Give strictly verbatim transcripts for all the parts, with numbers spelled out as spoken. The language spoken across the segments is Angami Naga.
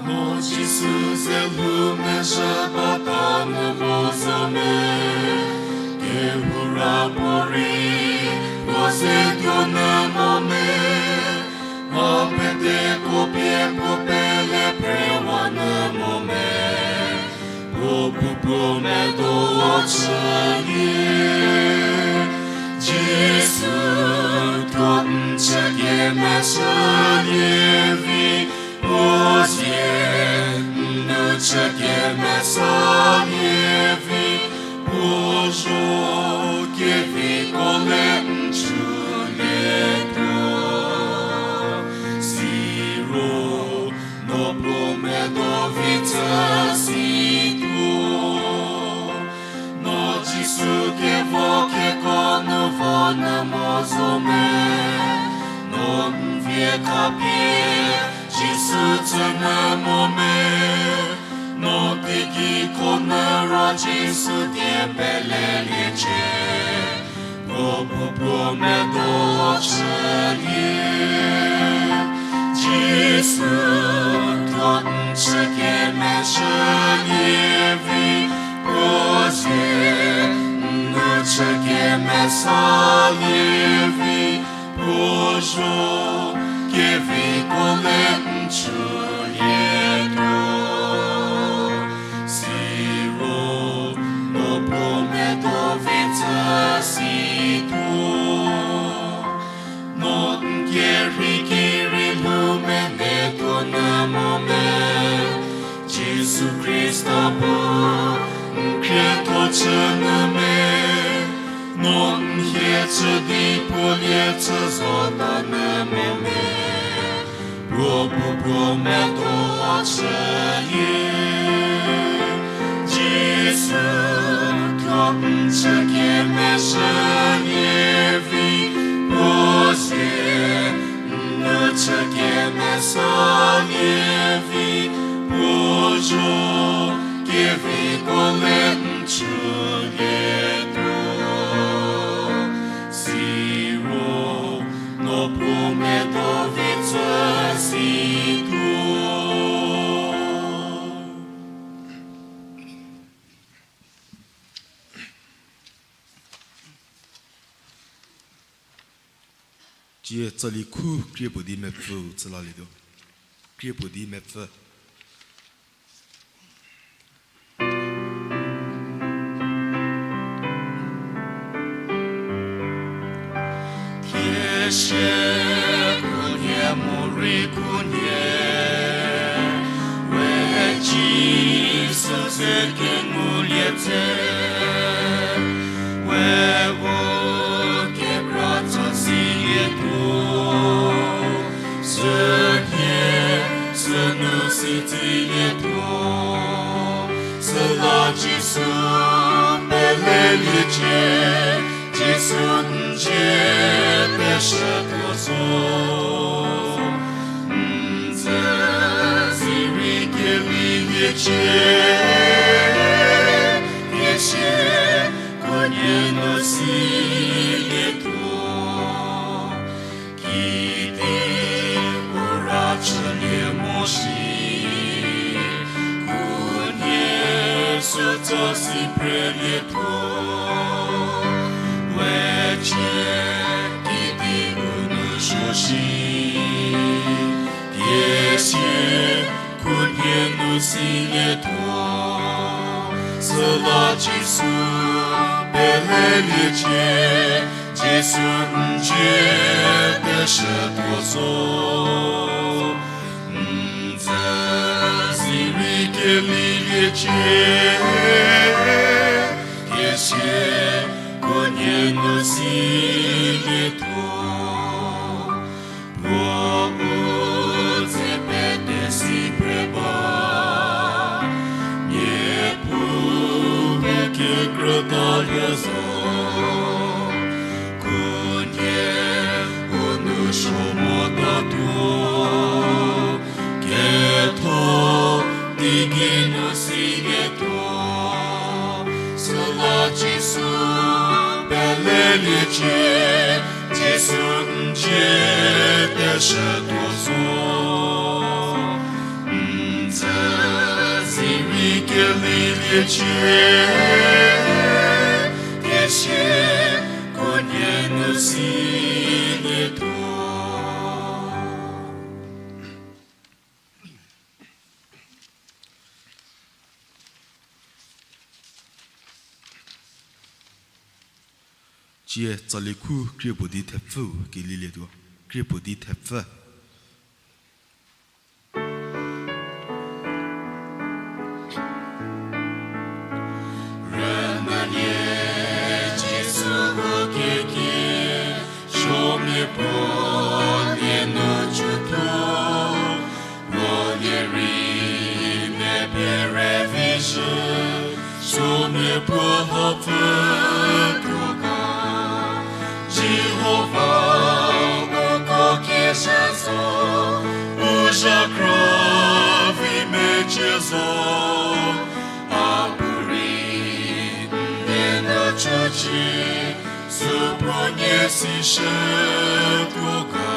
O Jisu ze lhou mezhü bata nyü mo zo me, kehou ra puorei puo ze tuo nyü mo me, mha peteko pie puo pele phrewa nyü mo me, puo puo puo medo chülie. Jisu thuo n chü kemesülie vi, puo zie n nu chü kemesülie vi, puo zho keviko le n chülietuo. Siro no puo medo vi chü situo. No Jisu kevo keko nu vo nyü mo zo me, no n vie khapie Jisu tsü nyü mo me, no teigei ko nyü ro Jisu die peleliecie, puo puo puo medo chülie. Jisu thuo n chü kemesülie vi, puo zie n nu chü kemesülie vi, puo zho keviko le n chülietuo. Siro no puo medo vi chü situo. No n kerhei ki rei lhou menetuo nyü mo me, Jisu Khrista bu n khrietho chü nyü me, no n hie chü di puo lie chü zota nyü mo me, puo puo puo medo chülie. Jisu thuo n chü kemesülie vi, puo zie n nu chü kemesülie vi, puo zho keviko le n chülietuo. Siro no puo medo vi chü situo. Tsie tsali khu krie puo di mepfüu tsü lalietuo. Krie puo di mepfü. Thie sie khunhie morei khunhie, we Jisu ze kengulie tse, we u kekra tsa silietuo, sühie sünu si tsilietuo, süla Jisu peleliecie, Jisu n dzie peshütuo zo. N dzü sirei keliliecie, thie sie khunhie nu silietuo. Kitiekinu ra chülie mo shi, khunhie sütsa si prelietuo, we cie kitiekinu suo shi, thie sie khunhie nu silietuo, süla Jisu peleliecie, Jisu n dzie peshütuo zo. N dzü sirei keliliecie, thie sie khunhie nu silietuo. Puo u dze pete si phre ba, Niepuu kekrütalie zo. Khunhie u nu suo motatuo, ketho teigei nu silietuo, süla Jisu peleliecie, Jisu n dzie peshütuo zo. N Cie, kesie, khunhie nu silietuo. Cie, tsali khu krie puo di thepfüu kelilietuo. Krie puo di thepfü. Rünyülie Jisu u kekie, suomia puo lie nu cütuo, puo lie rei mepie rüvishü, suomia puo lhopfü tuo ga. Jihova, uko kezha zo, u zhakhra vi mecie zo, a pu rei n nie nu cücie, supuo nie sishütuo ga.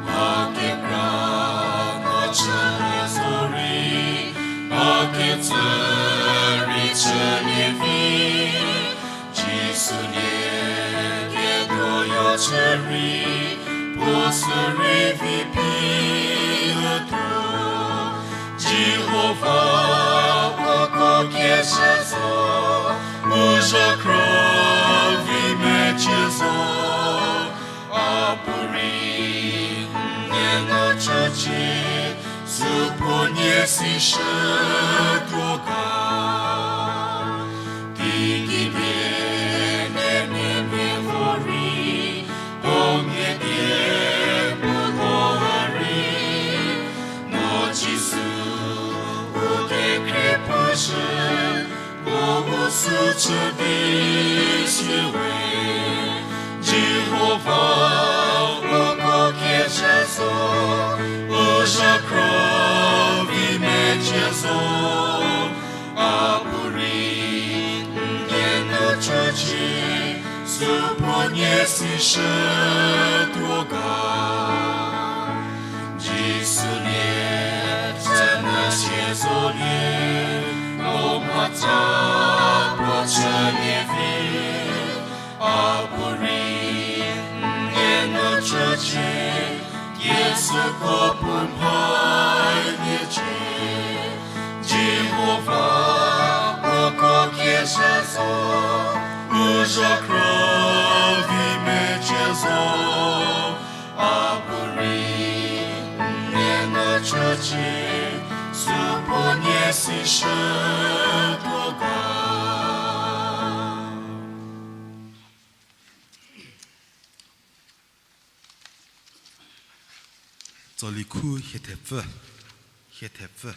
A kekra no chülie zorei, a ketsü rei chülie vi, Jisu nie ketuoyo chü rei, puo sü rei vi phi ütuo. Jihova, uko kezha zo, u zhakhra vi mecie zo, a pu rei n nie nu cücie, supuo nie sishütuo ga. Teigei mia mia mia vo rei, puo mia die puo ko rei, no Jisu u kekhrie pushü, puo u sü chü di sie we. Jihova, uko kezha zo, u zhakhra vi mecie zo, a pu rei n nie nu cücie, supuo nie sishütuo ga. Jisu nie tsünyü sie zolie, puo mhatsa puo chülie vi, a pu rei n nie nu cücie, Jisu ko pu mhaliecie. Jihova, uko kezha zo, u zhakhra vi mecie zo, a pu rei n nie nu cücie, supuo nie sishütuo ga. Tsali khu hie thepfü, hie thepfü.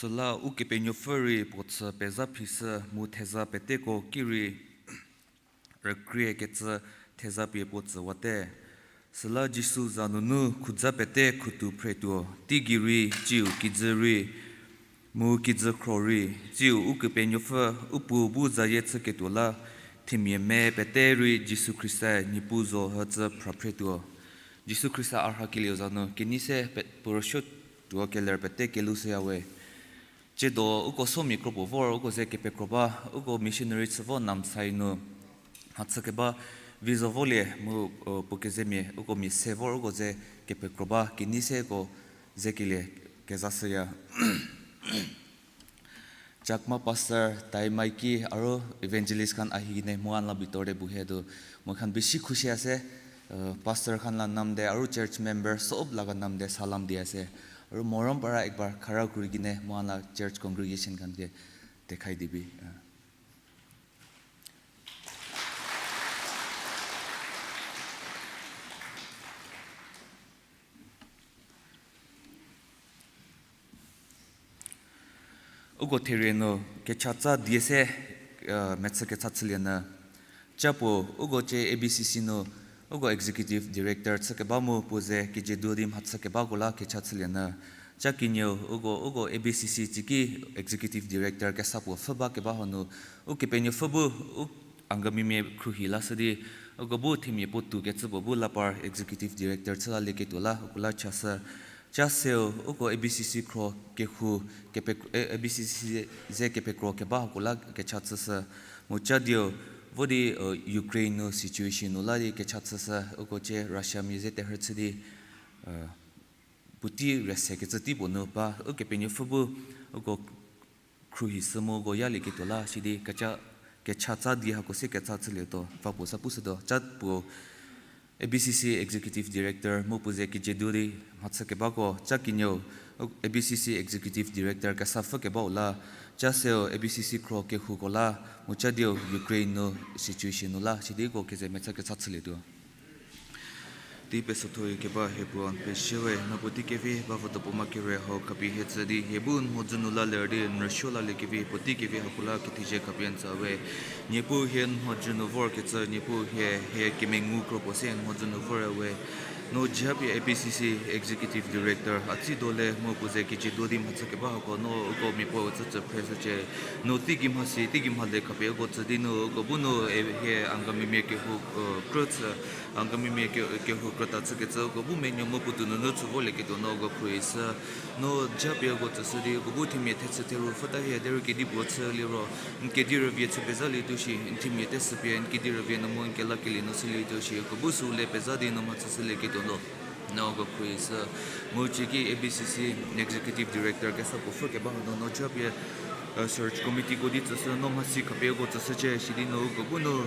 Süla Ukepenuopfü rei puo chü pezha phishü mu theza peteko ki rei rükrie kecü theza pie puo tsüwate. Süla Jisu za nunu khuza pete khutu phretuo, teigei rei, tsiu kijü rei, mu kijü khro rei, tsiu Ukepenuopfü u Puo bu zayie chüketuo la, themia me pete rei Jisu Khrista Niepuu zo hütsü phra phretuo. Jisu Khrista a rhakelieu za nu kenei se pe-, puo rüsuo tuo keler pete kelushüyawe. Tsiedo uko somia kropuo vor uko ze kepekro ba, uko missionary chü vo Namsai nu mhachü keba vi zo volie mu, puo kezemia uko mia se vor uko ze kepekro ba, kenei se uko zekelie kezashüya. Chakma pastor, tai maiki, aro evangelist khan a higei ne moan la bitor de bu he do. Mo khan bisi khushi ase, pastor khan la nam de, aro church member sob la kha nam de salam di ase. Aro morom para ek bar khara kuri gei ne moan la church congregation khan ke dekhai dibi. Uko therie nu kechatsa die se, mechü kecha chülie nyü. Cha puo, uko cie A B C C nu, uko executive director chü keba mu puo ze kejiedu di mhachü kebako la kecha chülie nyü. Cha kenieu, uko, uko A B C C tsiki executive director kesa puo pfhü ba keba hanu, Ukepenuopfü bu, u Angamimia khruohi lashü di, uko bu themia puotou kecü puo bu la par executive director chü lalieketuo la uko la chashü. Cha seu, uko A B C C khro kehou, kepe-, A B C C ze kepekro keba hako la kecha chüshü. Mu cha dieu, vo di, Ukraine nu situation nu la di kecha chüshü, uko cie Russiamia ze terhü chü di, puotei rüse kecü tei puo nu ba, Ukepenuopfü bu, uko khruohi sü mu uko yalieketuo la, sidi kecha, kechatsa di hako se kecha chülietuo, va puo sa pushütuo, cha puo A B C C executive director mu puo ze kejiedu di mhachü kebako, cha kenieu, A B C C executive director kesa pfhü kebau la, cha seu A B C C khro kehouko la, mu cha dieu Ukraine nu situation nu la, sidi uko keze mechü kecha chülietuo. Tei pesothoe keba hie puo n pezie we, no puotei kevi ba vodopuo ma kere hau khapie hie tsü di hie bu n mhodzü nu la ler di n rüsuo laliekevi puotei kevi hako la kethezie khapie n tsü we. Niepuu hie n mhodzü nu vorkecü, Niepuu hie, hie kemengu kro puo se n mhodzü nu vor we. No japie A B C C executive director a tsei do le mu puo ze kejiedu di mhachü keba hako no uko mia puo tsü tsü phreshücie. No teigei mhasi, teigei mhale khapie uko tsü di nu uko bu nu, hie Angamimia kehou, krü chü, Angamimia ke-, kehou krüta chükecü uko bu menuo mu puotou nunu chü volieketuo no uko khruohi sü. No japie uko tsüshü di uko bu themia thechü theru pfhüta hie derei kedipuo chü liro, n kedi rüvie chü pezalietuo shi, n themia tesü pie n kedi rüvie nu mu n kelakelie nu shülietuo shi, uko bu süu le pezha di no mhachüshülieketuo no, no uko khruohi sü. Mu cieki A B C C executive director kesa puo pfhü keba hanu no japie search committeeko di tsüshü, no mhasi khapie uko tsüshücie, sidi no uko bu nu,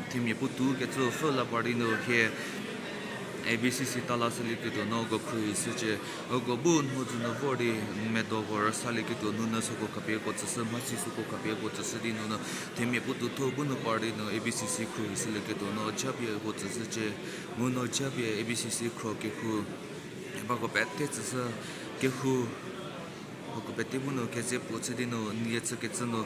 themia puotou kecü pfhü la par di nu hie A B C C ta lashülieketuo no uko khruohi shücie. Uko bu n mhodzü nu vor di n medo vor rüsalieketuo nunu süko khapie uko tsüshü, mhasi süko khapie uko tsüshü di nunu themia puotoutho bu nu par di nu A B C C khruohi shülieketuo no japie uko tsüshücie. Mu no japie A B C C khro kehou bako pete tsüshü, kehou hako pete bu nu keze puo chü di nu n lie chükecü nu,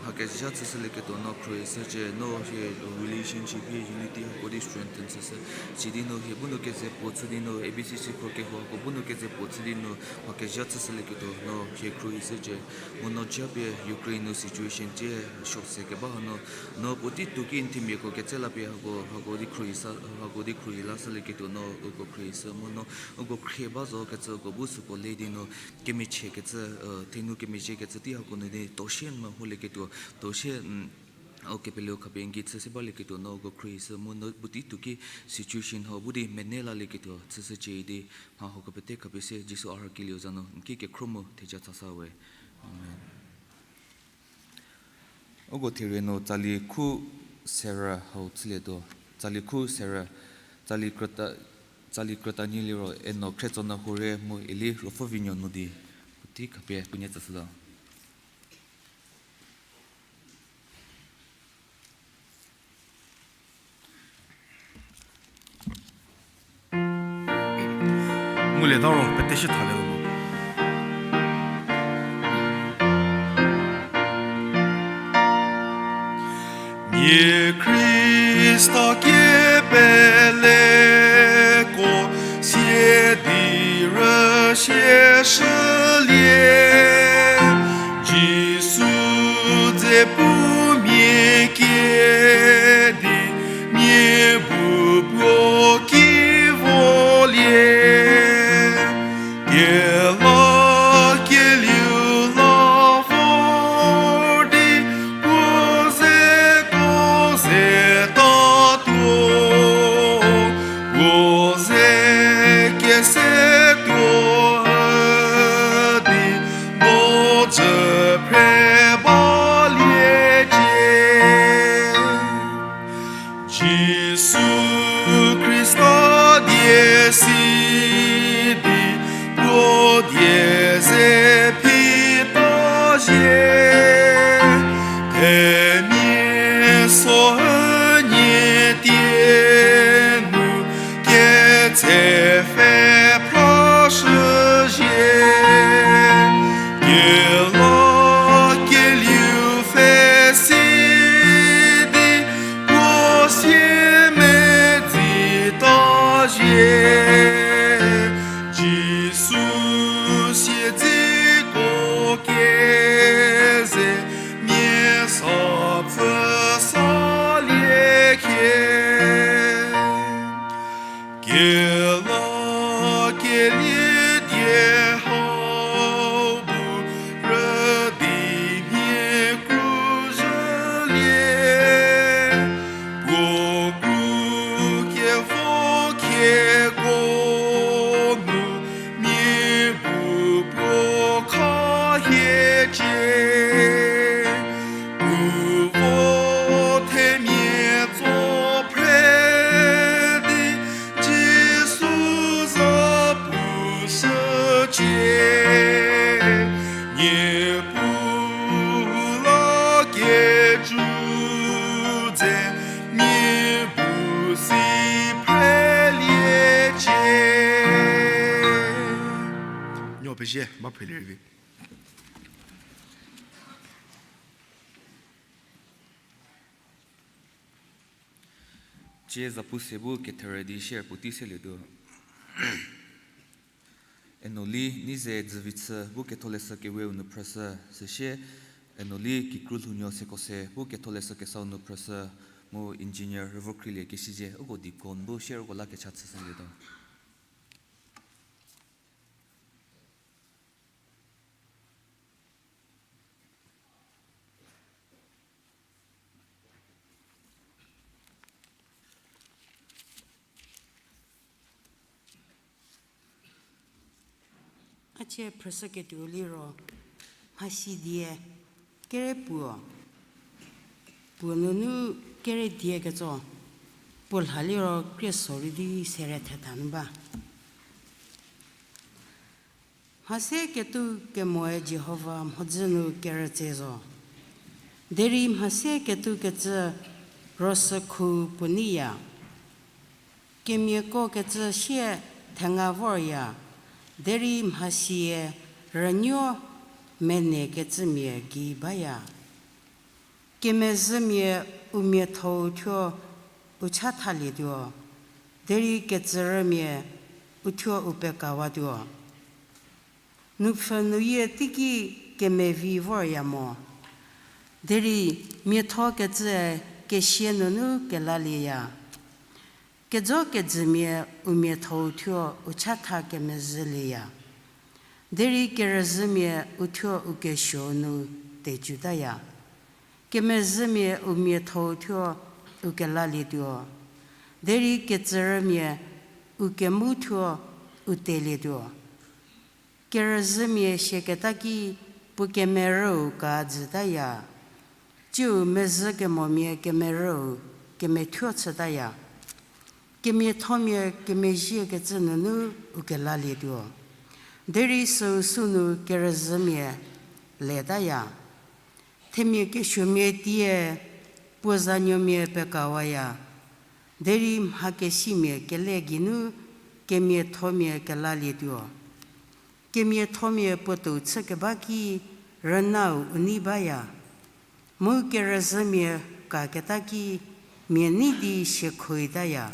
mha kezha chüshülieketuo no khruohi shücie, no hie relationship hie unity hako di strengthen chüshü. Sidi nu hie bu nu keze puo chü di nu A B C C khro kehou hako bu nu keze puo chü di nu mha kezha chüshülieketuo no hie khruohi shücie. Mu no japie Ukraine nu situation tie suo se keba hanu, no puotei tuo ki n themiako ketse lapie hako, hako di khruohi sa, hako di khruohi lashülieketuo no uko khruohi shü, mu no uko khrie ba zo kecü uko bu süko le di nu kemechie kecü, thenu kemechie kecü tei hako nu di toshie n mehulieketuo, toshie n, ukepeleu khapie n gei chü se balieketuo no uko khruohi shü, mu no puotei tuo ki situation hau bu di mene lalieketuo chüshücie di, mha hako pete khapie se Jisu a rhakelieu za nu n ki kekhro mu theja chasa we. Amen. Uko therie nu tsali khu serü hau chülietuo. Tsali khu serü, tsali krüta, tsali krüta nyi liro Eno Khrietsonyü Hurie mu Eli Ruopfüvinuo nu di puotei khapie puonie tsüshütuo. Ngulieta ro pete shü thalie mo. Khrista kepeleko sie di rüsie shülie. Jisu dze pu mia kie di, mia bu puo ki volie. Kela kelieu la vor di, puo zeko zetatuo, puo ze kesetuo di, dojü phre baliecie. Jisu Khrista die si di, puo die ze phitazhie. Themia so ünie tie nu, ketse pfhe phrashüzhie. Kela kelieu pfhe si di, puo sie medzitazhie. Jisu siedzeko keze, mia sa pfü salie khie. Kela kelie die hau bu rüdi mia kruzhülie. Puo kru kevo kieko nu, mia bu puo kha hiecie. U vo themia tso phre di, Jisu za pushücie. Niepuu la kecü dze, mia bu si phreliecie. Nuo pezie, ba phrelievi. Cie zapu se bu ketherü di share puotei selietuo. Eno li Nize Dzüvichü bu Ketholeshü Keweu nu phrüshü, süsie Eno li Kikru Lhounuo Sekose bu Ketholeshü Kesau nu phrüshü, mu engineer Rüvokhrilie Kesizie uko deacon bu share uko la kecha chüshülietuo. A cie phrüshüketuo liro, mhasi die, kere puo, puo nunu kere die ketso, puo lha liro krie sorei di sere thetha nu ba. Mhase ketuo kemoe Jihova mhodzü nu kerütse zo. Derei mhase ketuo kecü rosükhu puo neiya. Kemiako kecü sie thenga vorya, derei mhasie rünuo mene kecümia gei baya. Kemezhümia u miathou thuo u chathalietuo, derei kecürümia u thuo u pekawatuo. Nupfhü nuyie teiki kemevi vorya mo, derei miatho kecü kesia nunu kelalieya. Kejo kejümia u miathou thuo u chatha kemezhülieya, derei kerüzhümia u thuo u kesuo nu tecütaya. Kemezhümia u miathou thuo u kelalietuo, derei kecürümia u kemu thuo u telietuo. Kerüzhümia siaketa ki puo kemerüu ka jütaya, tsiu mezhü kemomia kemerüu kemethuo chütaya. Kemiathomia kemezhiekecü nunu u kelalietuo, derei süu sünu kerüzhümia letaya. Themia kesuomia tie puo zanuomia pekawaya, derei mhakesimia kele geinu kemiathomia kelalietuo. Kemiathomia puotou chükeba ki rünau u nei baya, mu kerüzhümia kaketa ki mia nei di siekhoitaya.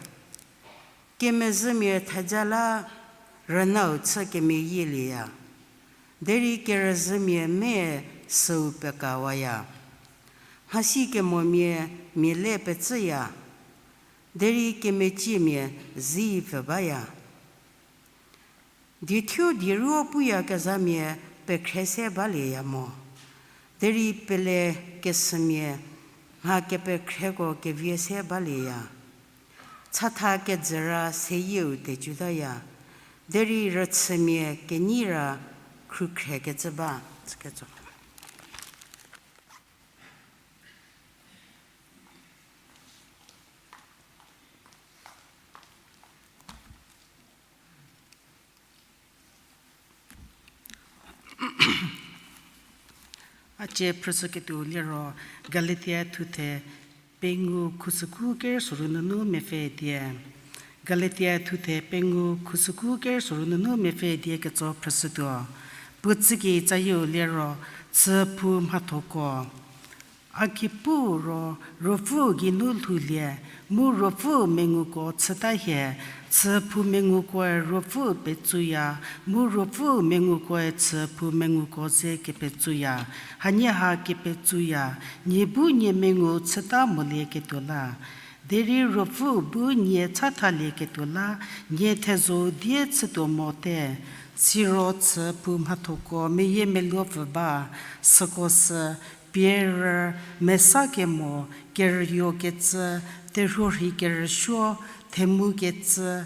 Kemezhümia theja la rünau chü kemeyielieya, derei kerüzhümia me süu pekawaya. Mhasi kemomia mia le pecüya, derei kemeciemia zi pfü baya. Diethuo dieruo puyakezhamia pekhre se balieya mo, derei pele kesümia mha kepekhreko kevie se balieya. Chatha kejüra seyieu tecutaya, derei rüchümia kenyi ra khrukhrekecü ba. A cie phrüshüketuo liro Galatia thuthe pengou khusükhu ker soru nunu mepfü die. Galatia thuthe pengou khusükhu ker soru nunu mepfü die ketso phrüshütuo. Puo tsüki tsayieu liro, chü phou mhathoko. A ki pu ro, Ruopfü geinu lhoulie, mu Ruopfü menguko chüta hie, chü phou mengukoe Ruopfü petsuya, mu Ruopfü mengukoe chü phou menguko ze kepetsuya, hanie ha kepetsuya, nie bu nie mengu chüta molieketuo la. Derei Ruopfü bu nie chathalieketuo la, nie thezho-u die chütuo mote. Siro chü phou mhathoko meyiemeluopfü ba, süko sü, pierü, mesa kemo, kerüyokecü, terhuorhi kerüsuo, themukecü,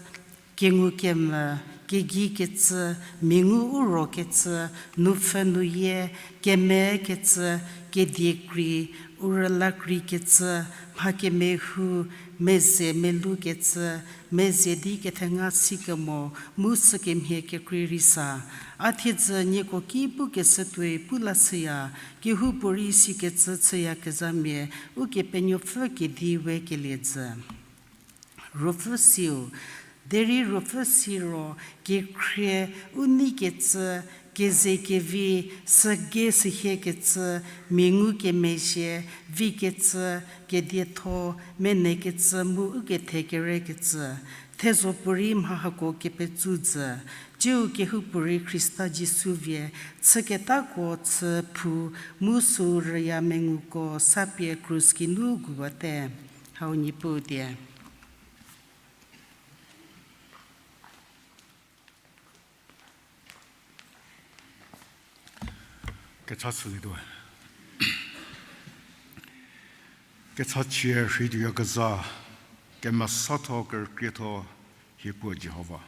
kengukemvü, kegikecü, mengu urokecü, nupfhü nuyie, kemekecü, kediekrei, urülakrei kecü, mha kemehu, meze melukecü, meze di kethenga sikemo, mu sükemhie kekrei rei sa. A thiedzü nieko ki pukeshü tuoi pu lashüya, kehoupuorei sikecü chüyakezhamia, Ukepenuopfü kedi we kelie jü. Ruopfü siu, derei Ruopfü siro, kekhrie, u neikecü, kezekevi, süge sühiekecü, mengu kemezhie, vikecü, kedietho, menekecü mu u kethe kerekecü, thezho puorei mha hako kepetsu jü, tsiu kehoupuorei Khrista Jisu vie, chüketako chü phou, mu süu rüya menguko sa pie krus geinu guwate. Hau Niepuu die. Kecha chülietuo. Kechachie rheituoyakezha, kemesatho kerükrietho hie puo Jihova.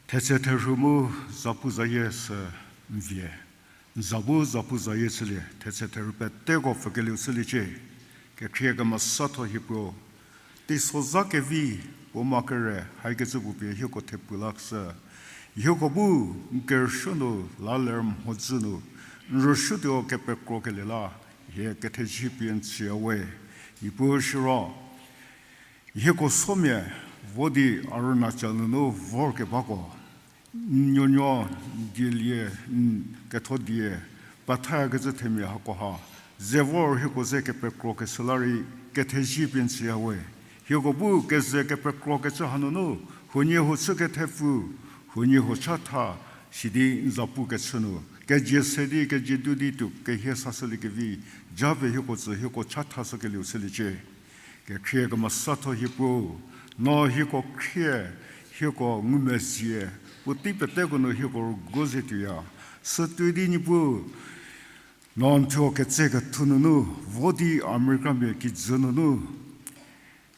Thetse therhu mu zapuzayie sü n vie, n za bu zapuzayie chülie, thetse therhu peteko pfükelieu chüliecie. Kekhrie kemesatho hie puo, teisozha kevi, puo ma kere haikecü puo pie hieko thepu lakeshü. Hieko bu n kerüsuo nu, la ler mhodzü nu, n rüsuotuo kepekrokelie la, hie kethezie pie n tsüyawe. Niepuu siro, hieko somia, vo di Arunachal nunu vorkebako, n nuonuo, n dielie, n ketho die, pethayakecü themia hakoha, ze vor hieko ze kepekrokeshü la rei kethezie pie n tsüyawe. Hieko bu keze kepekrokecü hanunu, huoniehuo chü kethepfu, huoniehuo chatha, sidi n zapukechü nu, kezie se di, kezie du di tuo kehie sashüliekevi, japie hieko tsü hieko chathashükelieu chüliecie. Kekhrie kemesatho hie puo, no hieko khrie, hieko ngumezhie, puotei peteko nu hieko rüguo ze tuoya, sütuoi di Niepuu, no n thuo ketsekethu nunu, vo di Americamia kijü nunu,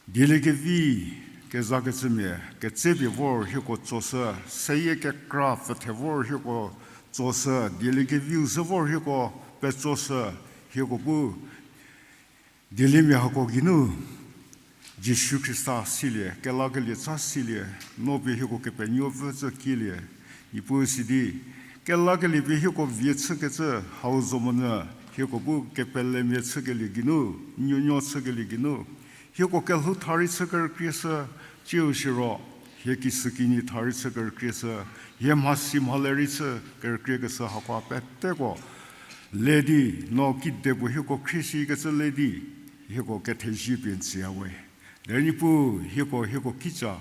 dieliekevi kezakecümia ketsepie vor hieko tsoshü, seyie kekra pfüthe vor hieko tsoshü, dieliekeviu ze vor hieko petsoshü, hieko bu dieliemia hako geinu, Jisu Khrista silie, kelakelie cha silie, no pie hieko Kepenuopfü tsü kielie, Niepuu sidi, kelakelie pie hieko vie chükecü hau zomonyü, hieko bu kepelemia chükelie geinu, nuonuo chükelie geinu, hieko kelhou tha rei chü kerükrieshü, tsiu siro, hie kisükinyi tha rei chü kerükrieshü, hie mhasi mhale rei chü kerükriekeshü hakoha peteko le di, no kidepuo hieko khrie shikecü le di, hieko kethezie pie n tsüya we. Derei Niepuu, hieko, hieko kitsa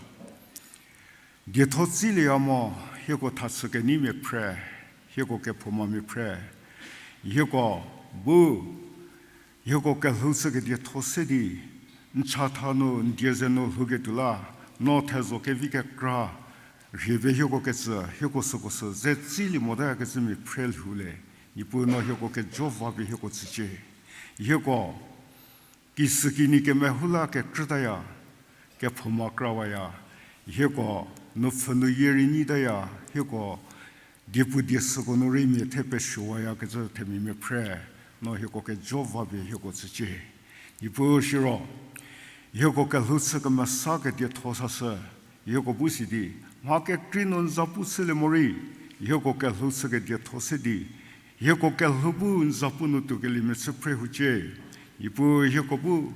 dietho tsülieya mo, hieko thachü keneimia phre, hieko kephoumamia phre, hieko bu, hieko kelhou chü kedietho se di, n chatha nu, n die ze nu lhouketuo la, no thezo kevi kekra, rhie pie hieko ketsü, hieko süko sü ze tsülie motayakecümia phre lhoulie. Niepuu no hieko kejo va pie hieko tsücie. Hieko kisükinyi kemehou la kekrütaya, kephouma krawaya, hieko nupfhü nu yie rei nyitaya, hieko diepu die süko nu rei mia the pesuowayakecü themia mia phre, no hieko kejo va pie hieko tsücie. Niepuu siro, hieko kelhou chü kemesa kedietho sashü, hieko bu si di, mha kekrei nu n zapu chülie morei, hieko kelhou chü kedietho se di, hieko kelhou bu n zapu nu tuokeliemia chü phre hucie. Niepuu hieko bu,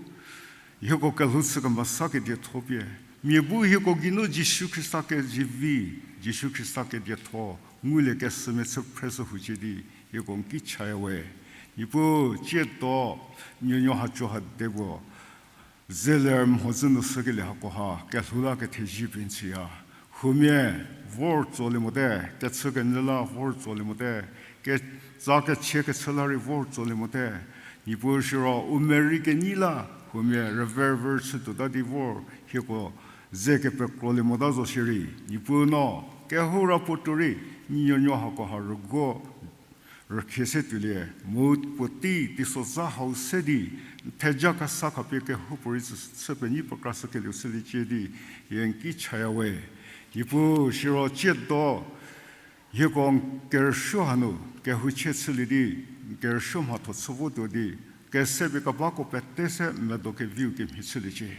hieko kelhou chü kemesa kedietho pie, mia bu hieko geinu Jisu Khrista kezivi, Jisu Khrista kedietho ngulie kesümia chü phreshü hucie di, hieko n ki chaya we. Niepuu tsiedo, nuonuo haco ha de puo, zeler mhodzü nu shükelie hakoha kelhou la kethezie pie n tsüya. Huomia vor tsolie mote, kechükenyü la vor tsolie mote, ketsa kechie kechü la rei vor tsolie mote. Niepuu siro u merei kenyi la huomia rüverüver chütuota di vor hieko ze kepekrolie mota zo shierei, Niepuu no kehou ra puo tuo rei, nuonuo hakoha rüguo rükhie se tuolie, mu puotei teisozha hau se di, n theja kesa khapie kehoupuorei chü, chü penyi pekrashükelieu chüliecie di, hie n ki chaya we. Niepuu siro tsiedo, hieko n kerüsuo hanu kehouchie chülie di, n kerüsuo mhatho chü votuo di, kesepie kebako pete se medo keviu kemhie chüliecie.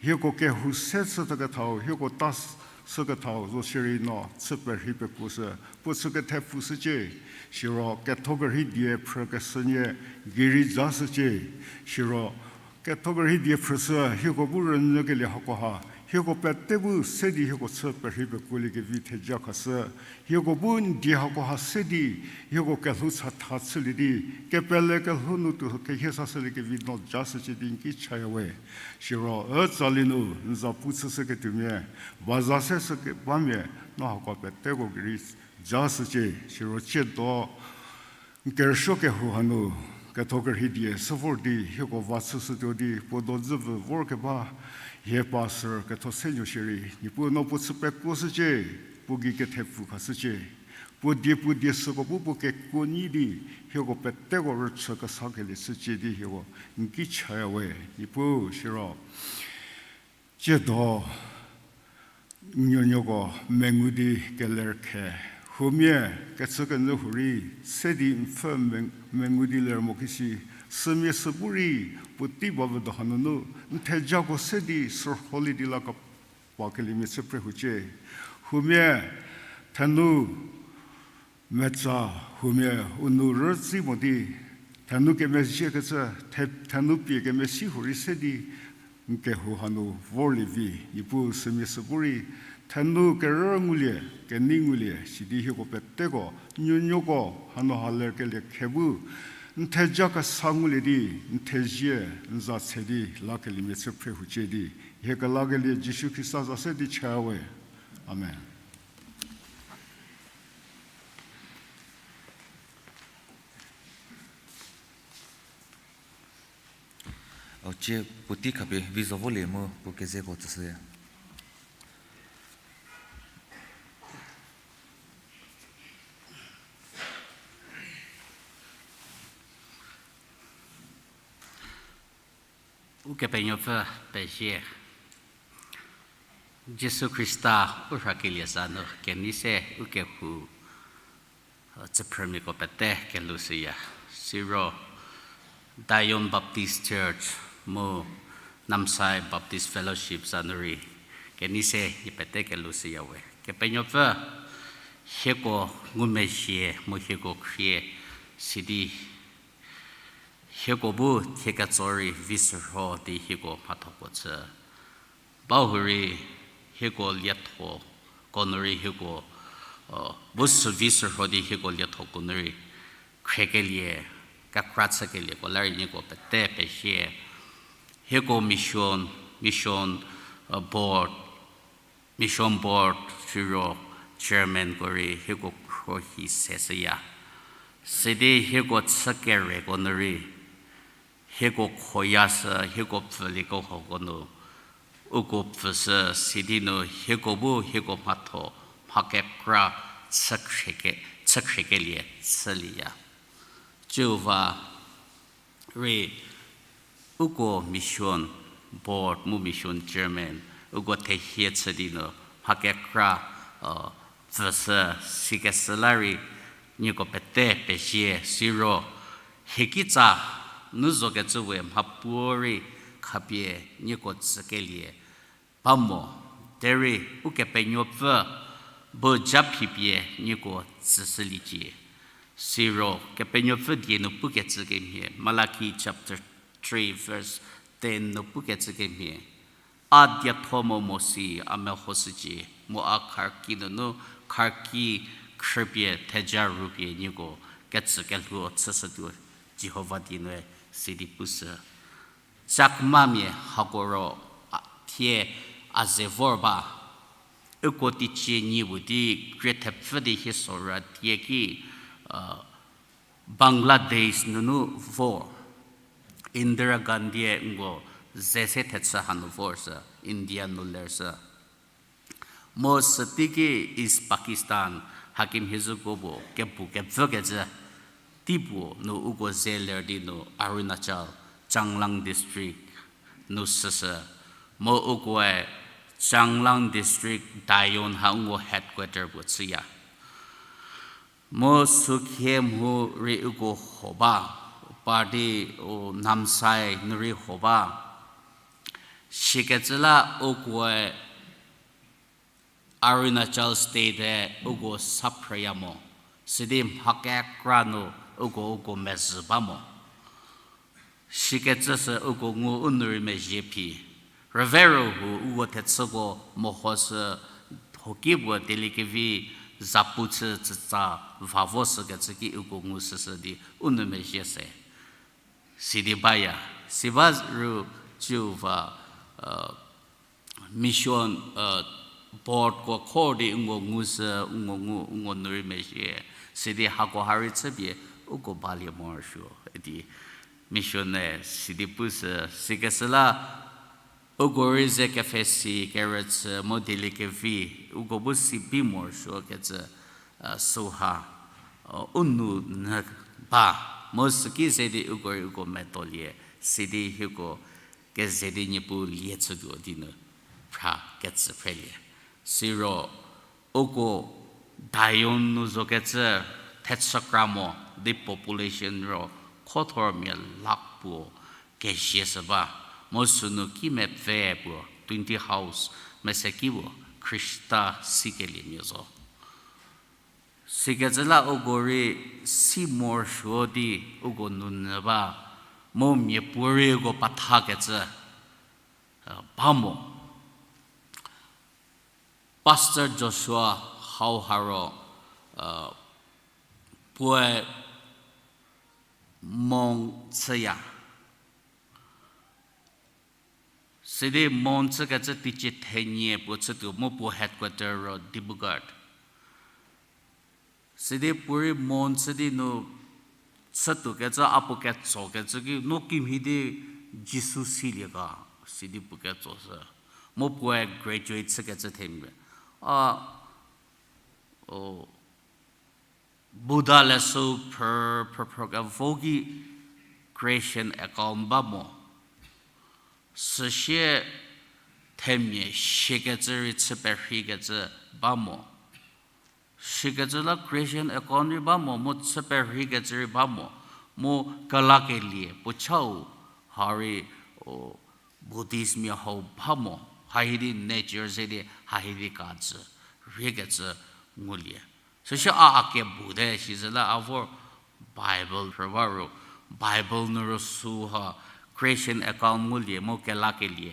Hieko kehou se chütakethau, hieko ta s-, shükethau zo shierei no chü perhei pekuoshü, puo chü kethepfushücie, siro ketho kerhei die phrükeshünie gei rei jashücie, siro ketho kerhei die phrüshü hieko bu rünyükelie hakoha, hieko pete bu se di hieko chü perhei pekuoliekevi theja khashü, hieko bu n die hakoha se di, hieko kelhou chatha chülie di, kepele kelhou nu tuo kehie sashüliekevi no jashücie di n ki chaya we. Siro ütsali nu n zapu chüshüketuomia, baza se shükebamia, no hako peteko gei rei jashücie, siro tsiedo, n kerüsuo kehou hanu, ketho kerhei die se vor di, hieko va chüshütuo di, puo dodzü vü vorkeba, hie pastor ketho se nuo shierei, Niepuu no puo chü pekuoshücie, puo gei kethepfu khashücie, puo die puo die süko bu puo kekuo nyi di, hieko peteko rüchü kesakelie shücie di hieko n ki chaya we, Niepuu siro. Tsiedo, nuonuoko mengu di keler khe, huomia kechükenyü huorei, se di n pfü me-, mengu di ler mo kisi, sümia sü bu rei, puotei ba vü do hanunu, n thejako se di sürholie di la kepakeliemia chü phre hucie. Huomia, thenu, metsa, huomia, u nou rütsi mo di, thenu kemezhiekecü, the-, thenu pie kemesi huorei se di, n kehou hanu vorlie vi, Niepuu sümia sü bu rei, thenu kerü ngulie, kenei ngulie, sidi hieko peteko, nuonuoko, hanu ha lerkelie khe bu, n theja kesa ngulie di, n thezie, n za tshe di, lakeliemia chü phre hucie di, hie kelakelie Jisu Khrista za se di cha we. Amen. O, cie puotei khapie vi zo volie mu puo kezeko tsüshüya. Ukepenuopfü pezie. Jisu Khrista u rhakelie za nu kenei se ukehou, uh, tsüphrümiako pete kelhou shüya. Siro Dion Baptist Church mu Namsai Baptist Fellowship za nu rei kenei se nie pete kelhou shüya we. Kepenuopfü, hieko ngumezhie mu hieko khrie sidi hieko bu thie ketso rei vi shürho di hieko mhathoko chü ba hurei, hieko liethoko nu rei hieko, uh, bu sü vi shürho di hieko liethoko nu rei khriekelie, kekra chükelieko la rei nieko pete pezie. Hieko mission, mission, uh, board, mission board siro chairmanko rei hieko khruohi se shüya. Sidi hieko chü kereko nu rei, hieko khoya sü, hieko pfhülieko hoko nu, uko pfhüshü sidi nu hieko bu hieko mhatho, mha kekra chü khrieke-, chü khriekelie chülieya. Jihova rei uko mission board mu mission chairman, uko thehie chü di nu mha kekra, uh, pfhüshü sikeshü la rei, nieko pete pezie siro, hie kitsa nu zokecü we mhapuorei khapie nieko tsükelie ba mo, derei Ukepenuopfü bu ja phipie nieko tsüshüliecie. Siro Kepenuopfü die nu pukecü kemhie, Malaki chapter three verse ten nu pukecü kemhie, a dietho mu Mosi a mehoshücie, mu a kharki nunu kharki khrüpie theja rupie nieko ketsükelhuo chüshütuo, Jihova die nue sidi pushü. Chakmamia hako ro, a, thie a ze vor ba. Uko teicie nyi puo di krie thepfü di hie sorü die ki, uh, Bangladesh nunu vor. Indira Gandhi-e nko ze se thechü hanu vor sü, India nu ler sü. Mu süteiki East Pakistan hakemhie zhüko puo kepu kepfükecü teipuo nu uko ze ler di nu Arunachal, Changlang District nu süshü. Mu ukoe Changlang District Diyun ha nko headquarter puo chüya. Mu sükhie mho rei uko ho ba, party u Namsai nu rei ho ba. Sikecü la ukoe Arunachal State-e uko sa phrüya mo, sidi mha kekra nu uko uko mezhü ba mo. Sikecü sü uko ngu u nu rei mezhie phi. Rüve rühu uko thechüko mehoshü, hoki puo dieliekevi zapu chü tsütsa va vo shükecü ki uko ngu süshü di u nu mezhie se. Sidi baya, si ba ru Jihova, uh, mission, uh, boardko khor di nko ngu sü, nko ngu, nko nu rei mezhie. Sidi hako ha rei chüpie uko balie morosuo idi mission-e sidi pushü, sikeshü la uko rei ze kepfhesi kerüchü mu dieliekevi uko bu si bi morosuokecü, uh, süha, uh, u nu nyü ba, mu süki ze di uko rei uko medolie, sidi hieko keze di Niepuu lie chütuo di nu phra ketsü phrelie. Siro uko Diyun nu zokecü thechü kra mo di population ro khothor mia lakh puo kezie shü ba, mu sünu kimepfü puo twenty house mese ki puo Khrista sikeliemia zo. Sikecü la uko rei si morosuo di uko nu nyü ba, mu miapuorei uko pathakecü, uh, ba mo. Pastor Joshua hauha ro, uh, puoe Mon chüya. Sidi Mon chükecü teicie thenie puo chütuo mu puo headquarter ro Dibrugarh. Sidi puorei Mon chü di nu chütuokecü a puo ketsokecü ki no kimhie di Jisu silie ga, sidi puo ketsoshü. Mu puoe graduate chükecü themia. A, o, Buddha leshü phrü, phrü, phrü kevo ki creation account ba mo. Süsie themia siakecü rei chü perheikecü ba mo. Sikecü la creation account rei ba mo, mu chü perheikecü rei ba mo, mu kelakelie puo chau ha rei, o, Buddhistmia hau ba mo, hahi di nature ze di hahi di kajü rheikecü ngulie. Süsie a, a kebu te sizü la a vor Bible rhü ba ru, Bible nu ro süha creation account ngulie mu kelakelie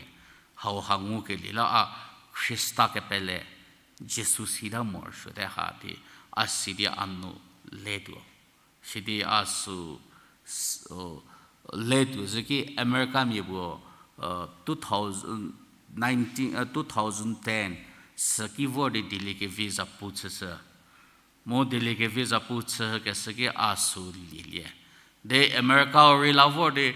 hauha ngukelie la a Khrista kepele Jisu sita morosuote ha di a sidi a nu letuo. Sidi a sü, s-, o, letuo zhü ki Americamia puo uh, two thousand nineteen, uh, two thousand ten, süki vor di Dieliekevi zapu chüshü. Mu Dieliekevi zapu chükeshü ki a sü lielie. De America rei la vor di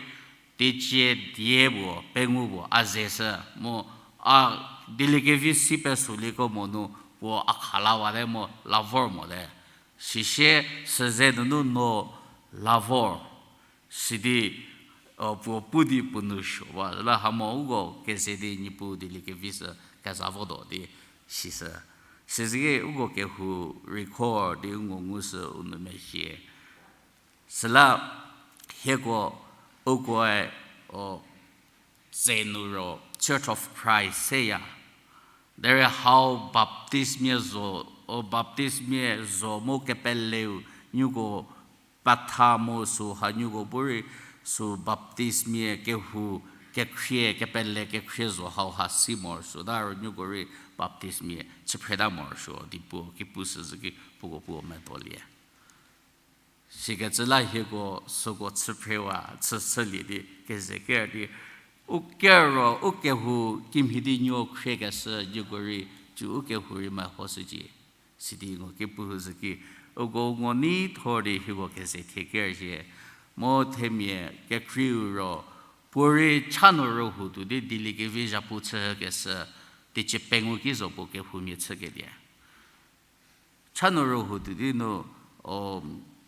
teicie die puo, pengou puo, a zeshü. Mu a Dieliekevi si pesuo lieko monu puo a khalawate mu la vor mote. Sishie süze nunu no la vor. Sidi, uh, puo pu di puo nu suo ba, la hamo uko keze di Niepuu Dieliekevi sü keza votuo di sishü. Siziki uko kehou record di u ngo ngushü u nou mezhie. Süla hieko ukoe, o, ze nu ro Church of Christ seya. Derei hau Baptistmia zo, o Baptistmia zo mu kepeleu nieko petha mu sü ha nieko bu rei sü Baptistmia kehou kekhrie, kepele kekhrie zo hau ha si morosuo ta ro nieko rei Baptistmia chüphreta morosuo di puo ki pushü zhü ki puko puo medolie. Sikecü la hieko süko chüphrewa chüshülie di keze ker di u ker ro u kehou kimhie di nuo khriekeshü nieko rei cü u kehou rei mehoshücie. Sidi ngo ki pushü ki, uko ngo nei thor di hieko keze thie ker zhie. Mu themia kekhrieu ro puo rei cha nu rühou tuo di Dieliekevi zapu chükeshü, teicie pengou ki zo puo kehoumia chükelie. Cha nu rühou tuo di nu, o,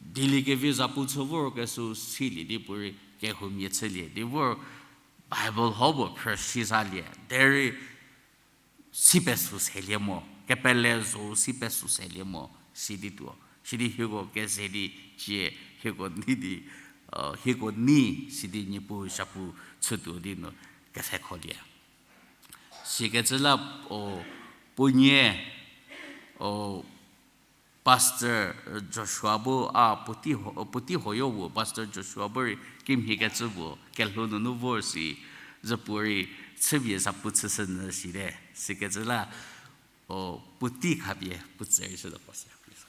Dieliekevi zapu chü vorkeshü silie di puo rei kehoumia chülie di vor Bible hau puo phrü si zalie. Derei si pesü selie mo, kepele zo si pesü selie mo, sidi tuo. Sidi hieko keze di cie, hieko nei di, uh, hieko nei sidi Niepuu zapu chütuo di nu kepfhekholie. Sikecü la, o, puonie, o, Pastor Joshua bu a puotei ho, puotei hoyo wu Pastor Joshua bu rei kimhiekecü puo kelhou nunu vor si, zhüpuo rei chüpie zapu chüshünyü site. Sikecü la, o, puotei khapie puo tsü rei shütuo Pastor, please.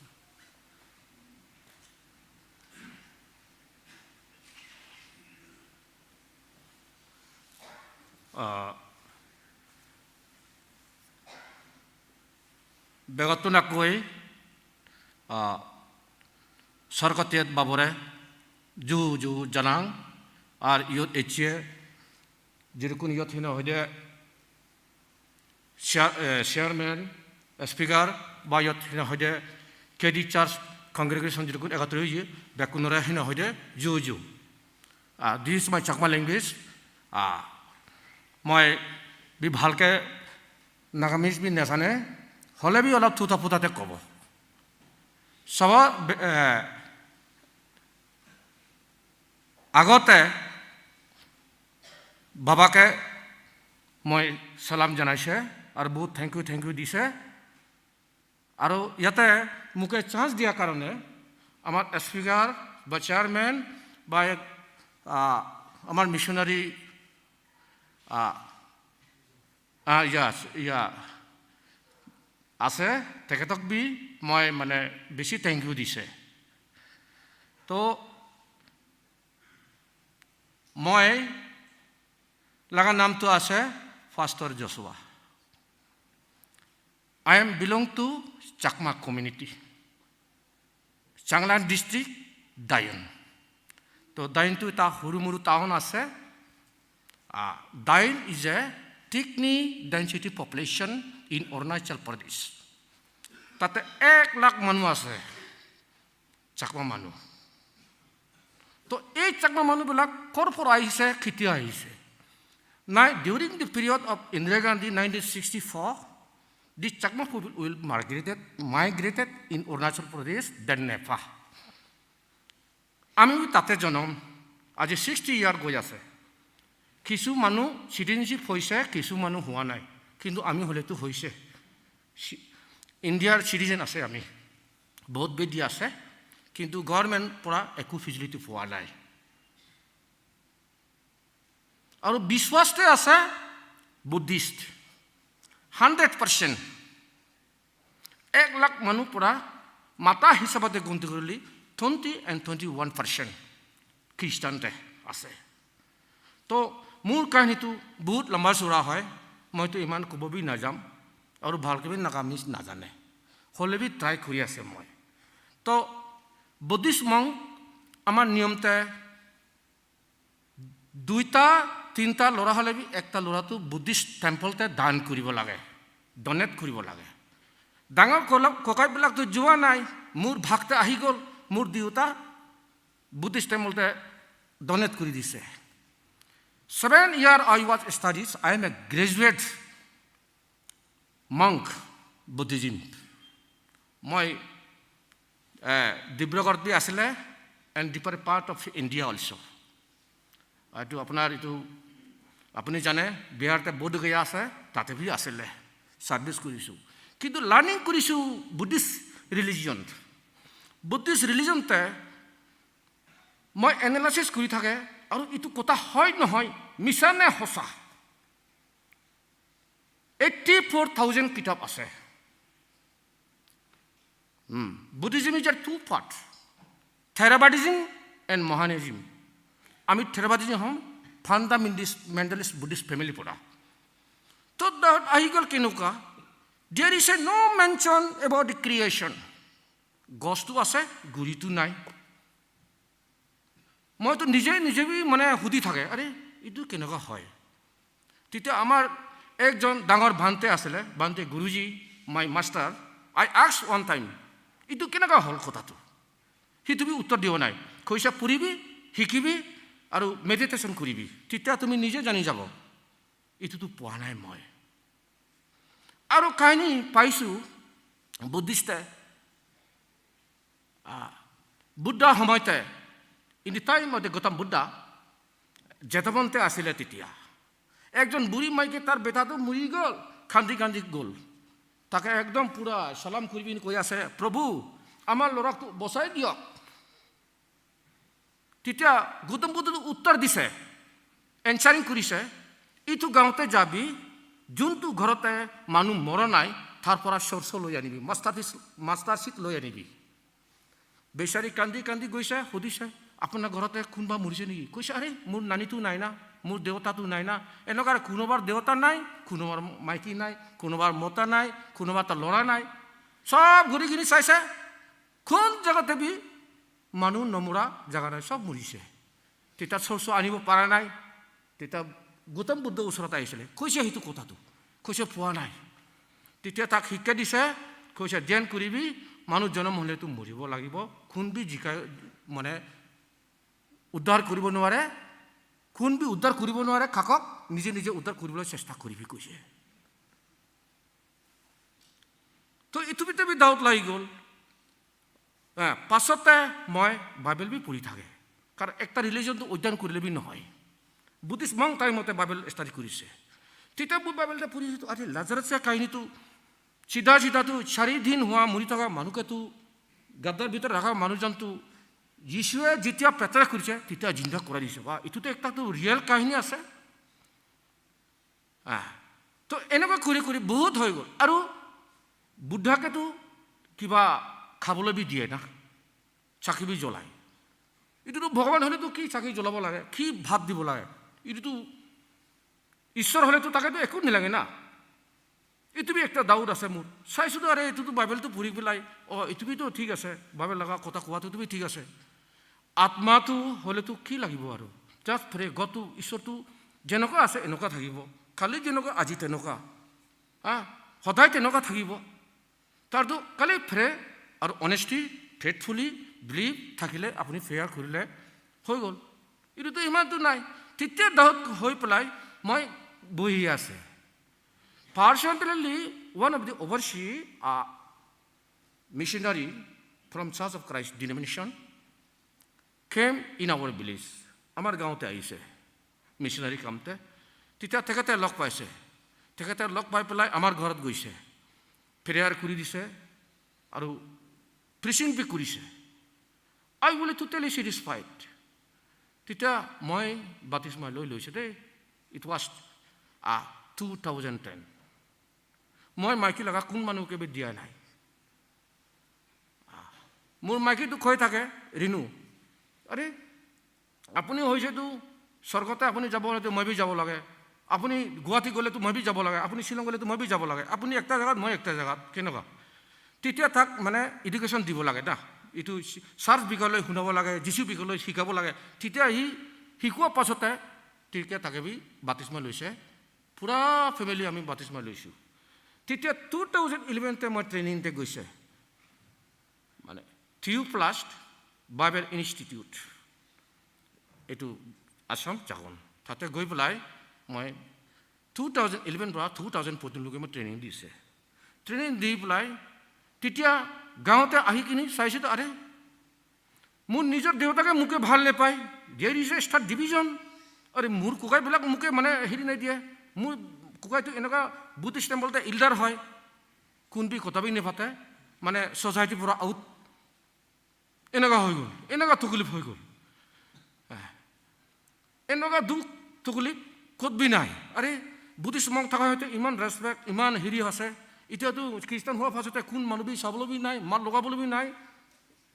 Begottuna koi, a, sorkatiet babore, ju ju janang, ar youth ecie, jirikun youth hina hoide, chair-, eh, chairman, speaker, ba youth hina hoide, K D Church congregation jirikun ekatru yi, bekunore hina hoide, ju ju. Ah, this is my Chakma language. Ah, মই বি ভালকে নাগামিজ বি নেজানে, হলে বি অলপ থুতা ফুতাতে কব। সব, এ, আগতে বাবাকে মই সালাম জানাইছে, আর বহুত thank you, thank you দিছে। আৰু ইয়াতে মোকে chance দিয়াৰ কাৰণে আমাৰ speaker বা chairman বা এক, আ, আমাৰ missionary, আ, আ, ইয়া, ইয়া আছে, তেখেতক বি মই মানে বেছি thank you দিছে। তো মই লগা নামটো আছে Pastor Joshua। I am belong to Chakma community, Changlang district, Diyun। তো Diyun তো এটা সৰু মৰু town আছে। আ, Diyun is a tiny density population in Arunachal Pradesh। তাতে এক লাখ মানুহ আছে। চাকমা মানুহ। তো এই চাকমা মানুহবিলাক ক'ৰ পৰা আহিছে, কেতিয়া আহিছে? নাই, during the period of Indira Gandhi, nineteen sixty-four, the Chakma people will migrated, migrated in Arunachal Pradesh, then Nepal। আমি তাতে জনম, আজি sixty year গৈ আছে। কিছু মানুহ citizenship হৈছে, কিছু মানুহ হোৱা নাই, কিন্তু আমি হ'লেতো হৈছে। চি-, ইণ্ডিয়াৰ citizen আছে আমি, ভোট বেদি আছে, কিন্তু government পৰা একো facility পোৱা নাই। আৰু বিশ্বাসতে আছে Buddhist, hundred percent। এক লাখ মানুহ পৰা মাতা হিচাপতে গন্তি কৰিলে twenty and twenty one percent খ্ৰীষ্টানতে আছে। তো Mur kahinitu bahut lamba sura hoy, moitu iman kubo bi na jam, aru bhal kebe Nagamese na jane. Hole bi try kori ase moi. To Buddhist monk, amar niyom te দুইটা, তিনটা lora hale bi ekta lora tu Buddhist temple te দান koribo lage, donate koribo lage. ডাঙৰ ককাইবিলাক তো যোৱা নাই, মোৰ ভাগতে আহি গ'ল, মোৰ দুয়োটা Buddhist temple তে donate কৰি দিছে। Seven year I was studies, I am a graduate monk Buddhism. মই ডিব্ৰুগড়ত বি আছিলে, and different part of India also. এইটো আপোনাৰ এইটো আপুনি জানে, বিহাৰতে বোধগয়া আছে, তাতে বি আছিলে, service কৰিছোঁ। কিন্তু learning কৰিছোঁ Buddhist religion। Buddhist religion তে মই analysis কৰি থাকে, আৰু এইটো কথা হয় নহয়, মিছা নে সঁচা। Eighty four thousand কিতাপ আছে। Buddhism is a two part, Theravadism and Mahayana Buddhism। আমি Theravadism হ'ম, fundamentalist Buddhist family পৰা। তো তাত আহি গ'ল কেনেকুৱা, there is a no mention about the creation। গছটো আছে, গুৰিটো নাই। মইতো নিজে নিজে বি মানে সুধি থাকে, আৰে এইটো কেনেকুৱা হয়? তেতিয়া আমাৰ একজন ডাঙৰ ভান্তে আছিলে, ভান্তে Guruji, my master, I asked one time, এইটো কেনেকুৱা হ'ল কথাটো? সি তুমি উত্তৰ দিয়া নাই। কৈছে পঢ়িবি, শিকিবি আৰু মেডিটেশ্যন কৰিবি, তেতিয়া তুমি নিজে জানি যাব। এইটোতো পোৱা নাই মই। আৰু কাহিনী পাইছোঁ বুদ্ধিষ্টে বুদ্ধ সময়তে, in the time of the Gautam Buddha, জেতবন্তে আছিলে তেতিয়া। একজন বুঢ়ী মাইকে তার বেটাটো মরি গেল, কান্দি কান্দি গেল। তাকে একদম পুরা সালাম করিবিন কই আছে, "প্রভু, আমার লড়াকটো বচাই দিয়ক।" তেতিয়া গৌতম বুদ্ধই উত্তর দিছে, answering করিছে, "ইটো গাঁওতে যাবি, যোনটো ঘরতে মানু মরা নাই, তার পৰা সরস লৈ আনিবি, mustard seed, mustard seed লৈ আনিবি।" বেচারি কান্দি কান্দি গৈছে, সুধিছে, "আপোনাৰ ঘৰতে কোনোবা মৰিছে নেকি?" কৈছে, "আৰে, মোৰ নানীটো নাই না, মোৰ দেউতাটো নাই না।" এনেকুৱা কোনোবাৰ দেউতা নাই, কোনোবাৰ মাইকী নাই, কোনোবাৰ মতা নাই, কোনোবাৰ এটা ল'ৰা নাই। সব ঘূৰি কিনি চাইছে, কোন জেগাতে বি মানুহ নমৰা জেগা নাই, সব মৰিছে। তেতিয়া সৰস আনিব পৰা নাই। তেতিয়া গৌতম বুদ্ধ ওচৰত আহিছিলে, কৈছে সেইটো কথাটো, কৈছে পোৱা নাই। তেতিয়া তাক শিক্ষা দিছে, কৈছে, "ধ্যান কৰিবি, মানুহ জন্ম হ'লেতো মৰিব লাগিব, কোন বি জিকা মানে উদ্ধাৰ কৰিব নোৱাৰে, কোন বি উদ্ধাৰ কৰিব নোৱাৰে, কাকক নিজে নিজে উদ্ধাৰ কৰিবলৈ চেষ্টা কৰিবি," কৈছে। তো এইটো ভিতৰত ডাউট লাগি গ'ল। পাছতে মই বাইবেল বি পঢ়ি থাকে, কাৰণ একটা ৰিলিজনটো অধ্যয়ন কৰিলে বি নহয়। বুদ্ধিষ্ট মংক টাইমতে বাইবেল ষ্টাডি কৰিছে। তেতিয়া মই বাইবেলতে পঢ়িছোঁ, আৰে লাজাৰাছৰ কাহিনীটো চিধা চিধাটো চাৰি দিন হোৱা মৰি থকা মানুহকেতো গাদ্দাৰ ভিতৰত ৰখা মানুহজনটো যীশুৱে যেতিয়া পেটৰা কৰিছে, তেতিয়া জিন্দা কৰাই দিছে। বা এইটোতো একটাতো ৰিয়েল কাহিনী আছে। আহ, তো এনেকুৱা কৰি কৰি বহুত হৈ গ'ল। আৰু বুদ্ধাকেতো কিবা খাবলৈ বি দিয়ে না, চাকি বি জ্বলায়। এইটোতো ভগৱান হ'লেতো কি চাকি জ্বলাব লাগে, কি ভাত দিব লাগে? এইটোতো ঈশ্বৰ হ'লেতো তাকেতো একো নালাগে না। এইটো বি একটা ডাউট আছে মোৰ। চাইছোঁ তো, আৰে এইটোতো বাইবেলটো পঢ়ি পেলাই, অ, এইটো বিতো ঠিক আছে, বাইবেল লগা কথা কোৱাটো তুমি ঠিক আছে। আত্মাটো হ'লেতো কি লাগিব আৰু? জাষ্ট ফ্ৰে-, গডটো, ঈশ্বৰটো যেনেকুৱা আছে এনেকুৱা থাকিব, কালি যেনেকুৱা আজি তেনেকুৱা, হা, সদায় তেনেকুৱা থাকিব। তাৰতো খালি ফ্ৰে আৰু অনেষ্টি, ফেইথফুলি, বিলিভ থাকিলে, আপুনি প্ৰেয়াৰ কৰিলে হৈ গ'ল। এইটোতো ইমানটো নাই। তেতিয়া ডাউট হৈ পেলাই মই বহি আছে। Fortunately, one of the overseas, uh, missionary from Church of Christ denomination came in our village. আমাৰ গাঁৱতে আহিছে মিছনাৰী কামতে। তেতিয়া তেখেতে লগ পাইছে। তেখেতে লগ পাই পেলাই আমাৰ ঘৰত গৈছে, প্ৰেয়াৰ কৰি দিছে আৰু প্ৰিচিং বি কৰিছে। I will totally satisfied. তেতিয়া মই বাপ্তিস্মা লৈ লৈছোঁ দেই। It was, uh, two thousand ten. মই মাইকী লগা কোন মানুহকে বি দিয়া নাই। আহ, মোৰ মাইকীটো কৈ থাকে, "ৰিণু, আৰে, আপুনি হৈছেতো স্বর্গতে আপনি যাব হলে তো মই ভি যাব লাগে, আপনি গুয়াহাটি গেলে তো মই ভি যাব লাগে, আপনি শিলং গেলে তো মই ভি যাব লাগে, আপনি একটা জায়গাত, মই একটা জায়গাত, কেনেকা? তেতিয়া তাক মানে এডুকেশ্যন দিব লাগে না, এইটো চাৰ্চ বিষয়লৈ শুনাব লাগে, যীচু বিষয়লৈ শিকাব লাগে। তেতিয়া সি শিকোৱা পাছতে তেতিয়া তাকে ভি বাপ্তিস্মা লৈছে। পুৰা ফেমিলি আমি বাপ্তিস্মা লৈছোঁ। তেতিয়া টু থাউজেণ্ড ইলেভেনতে মই ট্ৰেইনিংতে গৈছে, মানে থিওপ্লাষ্ট বাইবেল ইনষ্টিটিউট, এইটো আছাম জাগন। তাতে গৈ পেলাই মই টু থাউজেণ্ড ইলেভেন পৰা টু থাউজেণ্ড ফৰ্টিনলৈকে মই ট্ৰেইনিং দিছে। ট্ৰেইনিং দি পেলাই তেতিয়া গাঁৱতে আহি কিনি চাইছে তো, আৰে, মোৰ নিজৰ দেউতাকে মোকে ভাল নাপায়, there is a star division। আৰে, মোৰ ককাইবিলাক মোকে মানে হেৰি নাই দিয়ে, মোৰ ককাইটো এনেকুৱা বুদ্ধিষ্ট টেম্পলতে ইল্ডাৰ হয়, কোনবি কথাবি নেপাতে, মানে ছ'চাইটিৰ পৰা আউট। এনেকুৱা হৈ গ'ল, এনেকুৱা তকলিফ হৈ গ'ল। এনেকুৱা দুখ তকলিফ ক'ত বি নাই। আৰে, বুদ্ধিষ্ট মংক থকা হয়তো ইমান ৰেচপেক্ট, ইমান হেৰি আছে। এতিয়াতো খ্ৰীষ্টান হোৱা পাছতে কোন মানুহ বি চাবলৈ বি নাই, মাত লগাবলৈ বি নাই,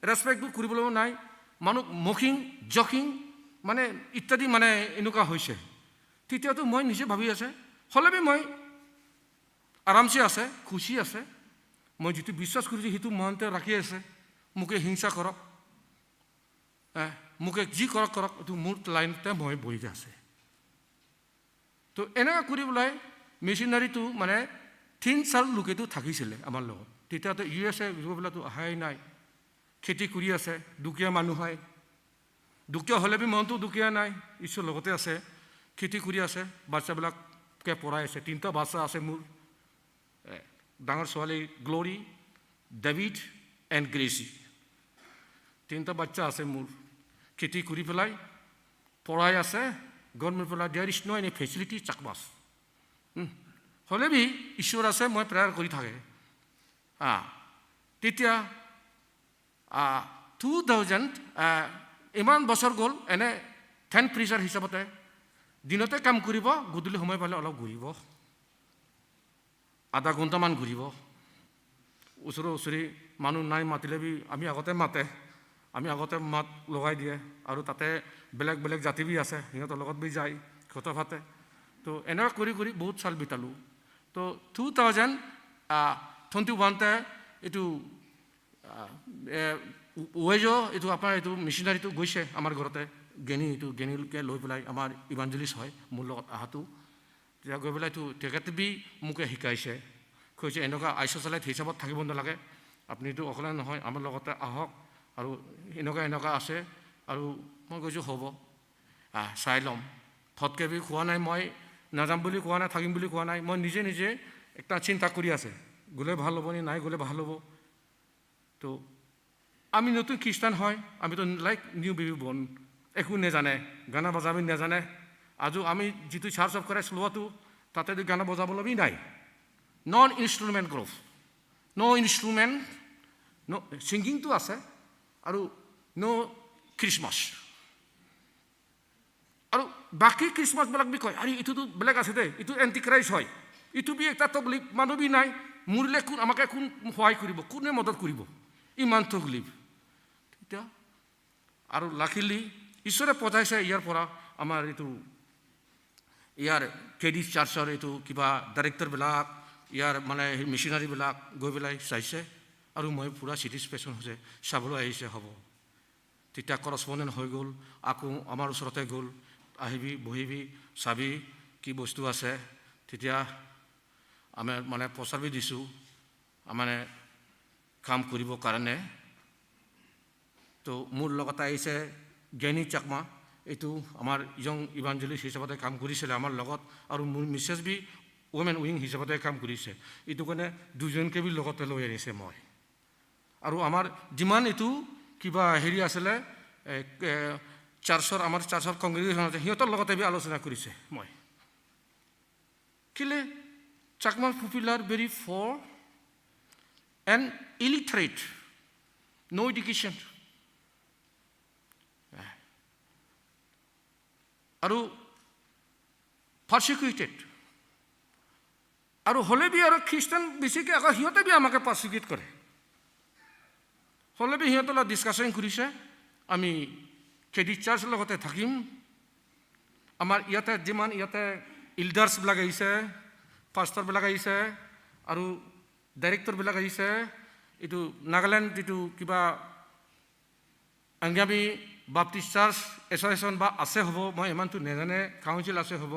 ৰেচপেক্ট বি কৰিবলৈ নাই। মানুহ মকিং, জকিং, মানে ইত্যাদি মানে এনেকুৱা হৈছে। তেতিয়াতো মই নিজে ভাবি আছে, হ'লে বি মই আৰামছে আছে, খুচি আছে। মই যিটো বিশ্বাস কৰিছোঁ সেইটো মনতে ৰাখি আছে। মোকে হিংসা কৰক, এ, মোকে যি কৰক কৰক, এইটো মোৰ লাইনতে মই বহি আছে। তো এনেকুৱা কৰি পেলাই মিছনাৰীটো মানে তিনি চাৰি লোকেতো থাকিছিলে আমাৰ লগত। তেতিয়াতো ইউ এছ এ গৈ পেলাইতো অহাই নাই। খেতি কৰি আছে, দুখীয়া মানুহ হয়। দুখীয়া হ'লে বি মনটো দুখীয়া নাই, ঈশ্বৰ লগতে আছে। খেতি কৰি আছে, বাচ্চাবিলাকে পঢ়াই আছে, তিনিটা বাচ্চা আছে মোৰ। এ, ডাঙৰ ছোৱালী গ্ল'ৰী, ডেভিড এণ্ড গ্ৰেচি। তিনিটা বাচ্চা আছে মোৰ। খেতি কৰি পেলাই পঢ়াই আছে, গভৰ্ণমেণ্ট পৰা there is no any facility চাকমাছ। হুম। হ'লে বি ঈশ্বৰ আছে, মই প্ৰেয়াৰ কৰি থাকে। আ, তেতিয়া টু থাউজেণ্ড, ইমান বছৰ গ'ল, এনে টেন প্ৰিচাৰ হিচাপতে দিনতে কাম কৰিব, গধূলি সময় পালে অলপ ঘূৰিব, আধা ঘণ্টামান ঘূৰিব। ওচৰে ওচৰি মানুহ নাই মাতিলে বি আমি আগতে মাতে, আমি আগতে মাত লগাই দিয়ে। আৰু তাতে বেলেগ বেলেগ জাতি বি আছে, সিহঁতৰ লগত বি যায়, কথা পাতে। তো এনেকুৱা কৰি কৰি বহুত চাল বিতালোঁ। তো টু থাউজেণ্ড টুৱেণ্টি ওৱানতে এইটো আ, এ, ৱেজ' এইটো আপোনাৰ এইটো মিছনাৰীটো গৈছে আমাৰ ঘৰতে, গেনি এইটো, গেনিকে লৈ পেলাই আমাৰ ইভাঞ্জেলিষ্ট হয়, মোৰ লগত অহাটো। তেতিয়া গৈ পেলাই এইটো তেখেতে বি মোকে শিকাইছে, কৈছে, "এনেকুৱা আইচলেট হিচাপত থাকিব নালাগে, আপুনি এইটো অকলে নহয়, আমাৰ লগতে আহক, আৰু এনেকুৱা এনেকুৱা আছে।" আৰু মই কৈছোঁ, "হ'ব, আ, চাই ল'ম।" ফটকে বি কোৱা নাই, মই নাযাম বুলি কোৱা নাই, থাকিম বুলি কোৱা নাই, মই নিজে নিজে একটা চিন্তা কৰি আছে, গ'লে ভাল হ'ব নে নাই গ'লে ভাল হ'ব। তো আমি নতুন খ্রিস্টান হয়, আমি তো like new baby born, একো নেজানে, গানা বাজাবি নেজানে। আজও আমি যিটো চার্চ অফ ক্রাইস্ট লোৱাটো, তাতে তো গানা বজাবলৈ বি নাই। নন ইনষ্ট্ৰুমেণ্ট গ্ৰুপ, ন' ইনষ্ট্ৰুমেণ্ট, ন' ছিংগিংটো আছে, আৰু ন' খ্ৰীষ্টমাছ। আৰু বাকী খ্ৰীষ্টমাছবিলাক বি কয়, "আৰে, এইটোতো বেলেগ আছে দেই, এইটো এণ্টিক্ৰাইষ্ট হয়, এইটো বি একটা তকলিফ, মানুহ বি নাই, মৰিলে কোন, আমাকে কোন সহায় কৰিব, কোনে মদত কৰিব?" ইমান তকলিফ। তেতিয়া আৰু লাকিলি ঈশ্বৰে পঠাইছে ইয়াৰ পৰা আমাৰ এইটো, ইয়াৰ কে ডি চাৰ্চৰ এইটো কিবা ডাইৰেক্টৰবিলাক, ইয়াৰ মানে মিছনাৰীবিলাক গৈ পেলাই চাইছে। আৰু মই পূৰা ছেটিছফেকশ্যন হৈছে, চাবলৈ আহিছে হ'ব। তেতিয়া কৰেছপণ্ডেণ্ট হৈ গ'ল, আকৌ আমাৰ ওচৰতে গ'ল, "আহিবি, বহিবি, চাবি, কি বস্তু আছে।" তেতিয়া আমি মানে প্ৰস্তাৱ দি দিছোঁ, মানে কাম কৰিবৰ কাৰণে। তো মোৰ লগত আহিছে গেনি চাকমা, এইটো আমাৰ য়ং ইভাঞ্জেলিষ্ট হিচাপতে কাম কৰিছিলে আমাৰ লগত, আৰু মোৰ মিছেছ বি ৱমেন উইং হিচাপতে কাম কৰিছে। এইটো কাৰণে দুজনকে বি লগতে লৈ আনিছে মই। আৰু আমাৰ যিমান এইটো কিবা হেৰি আছিলে, এ, এ, চাৰ্চৰ, আমাৰ চাৰ্চৰ কংগ্ৰেগেশ্যন আছে, সিহঁতৰ লগতে বি আলোচনা কৰিছে মই। কেলে? Chakma people are very poor and illiterate, no education. আৰু পাৰ্চিকিউটেড। আৰু হ'লে বি আৰু খ্ৰীষ্টান বেছিকৈ আকৌ সিহঁতে বি আমাকে পাৰ্চিকিউট কৰে। হ'লে বি সিহঁতৰ লগত ডিছকাশ্যন কৰিছে, আমি কে ডি চাৰ্চৰ লগতে থাকিম, আমাৰ ইয়াতে যিমান ইয়াতে elders বিলাক আহিছে, pastor বিলাক আহিছে, আৰু director বিলাক আহিছে, এইটো নাগালেণ্ড যিটো কিবা আংগামী বাপ্টিষ্ট চাৰ্চ এছ'চিয়েশ্যন বা আছে হ'ব, মই ইমানটো নাজানে, কাউন্সিল আছে হ'ব।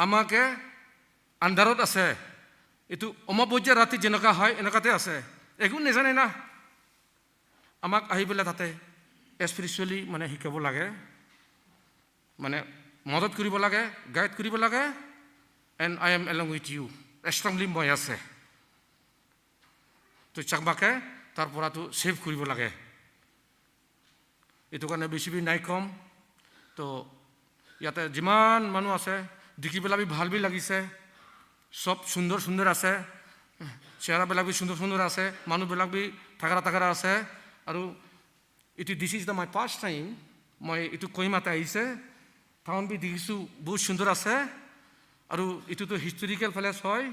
আমাকে আন্ধাৰত আছে, এইটো অমাবস্যা ৰাতি যেনেকুৱা হয়, এনেকুৱাতে আছে, একো নাজানে না। আমাক আহি পেলাই তাতে spiritually মানে শিকাব লাগে, মানে মদত কৰিব লাগে, গাইড কৰিব লাগে। And I am along with you, strongly মই আছে। তো চাকমাকে তাৰ পৰাতো ছেভ কৰিব লাগে। এইটো কাৰণে বেছি বি নাই কম। তো ইয়াতে যিমান মানুহ আছে, দেখি পেলাই বি ভাল বি লাগিছে। সব সুন্দৰ সুন্দৰ আছে, চেহাৰাবিলাক বি সুন্দৰ সুন্দৰ আছে, মানুহবিলাক বি থাকাৰা থাকাৰা আছে। আৰু এইটো, this is the my first time, মই এইটো কহিমাতে আহিছে। টাউন বি দেখিছোঁ, বহুত সুন্দৰ আছে। আৰু এইটোতো হিষ্টৰিকেল প্লেচ হয়।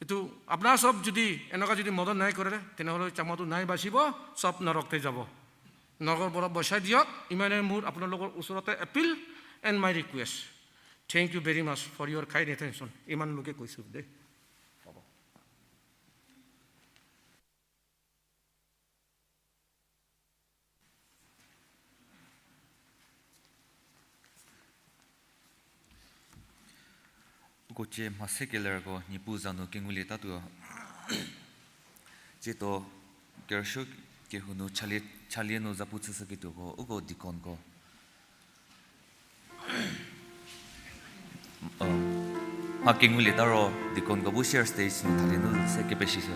এইটো আপোনাৰ সব যদি এনেকুৱা যদি মদত নাই কৰে, তেনেহ'লে চাকমাটো নাই বাচিব, সব নৰকতে যাব। নৰকৰ পৰা বচাই দিয়ক, ইমানে মোৰ আপোনালোকৰ ওচৰতে appeal and my request. Thank you very much for your kind attention. ইমান লোকে কৈছোঁ দেই। Uko cie mhase kelerko Niepuu za nu kengulietatuo. Tsiedo kerüsuo kehou nu chalie, chalie nu zapu chüshüketuoko, uko deaconko. Mha kengulieta ro deaconko bu share stage nu thalie nu se kepeshishü.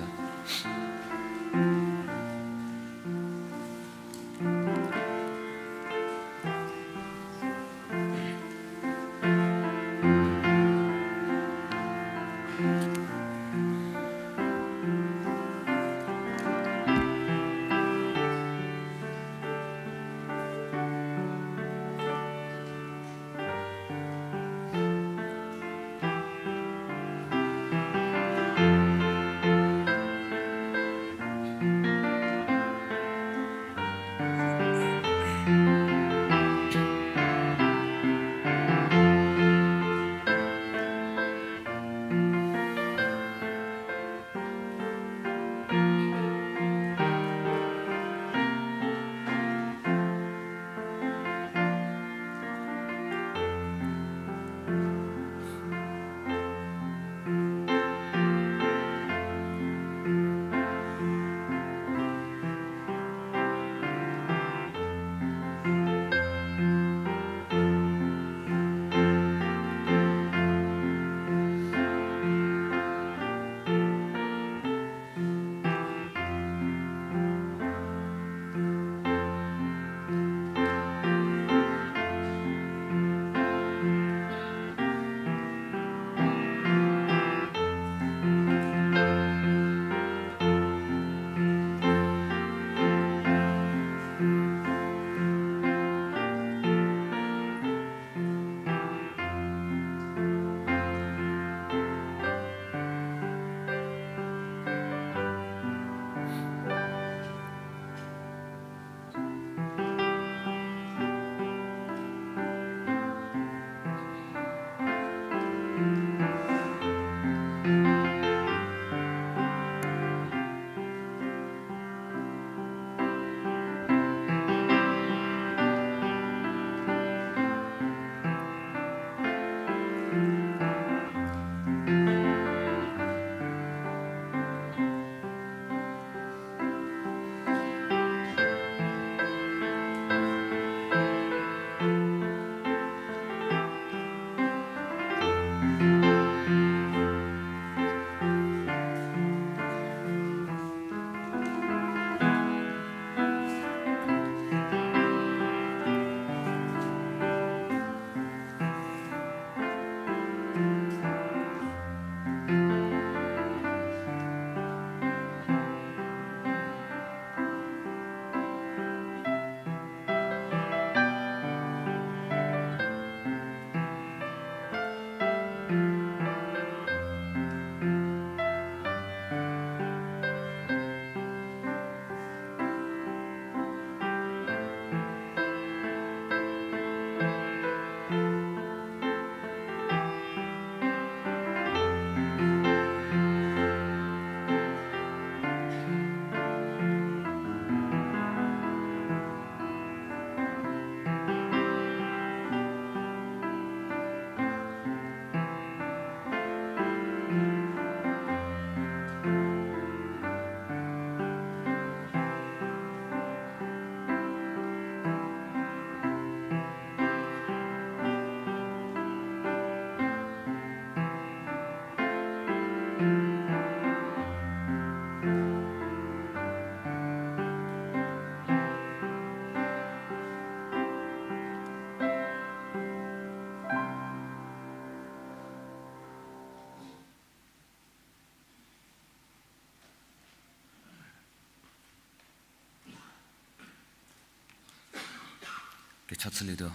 Kecha chülietuo.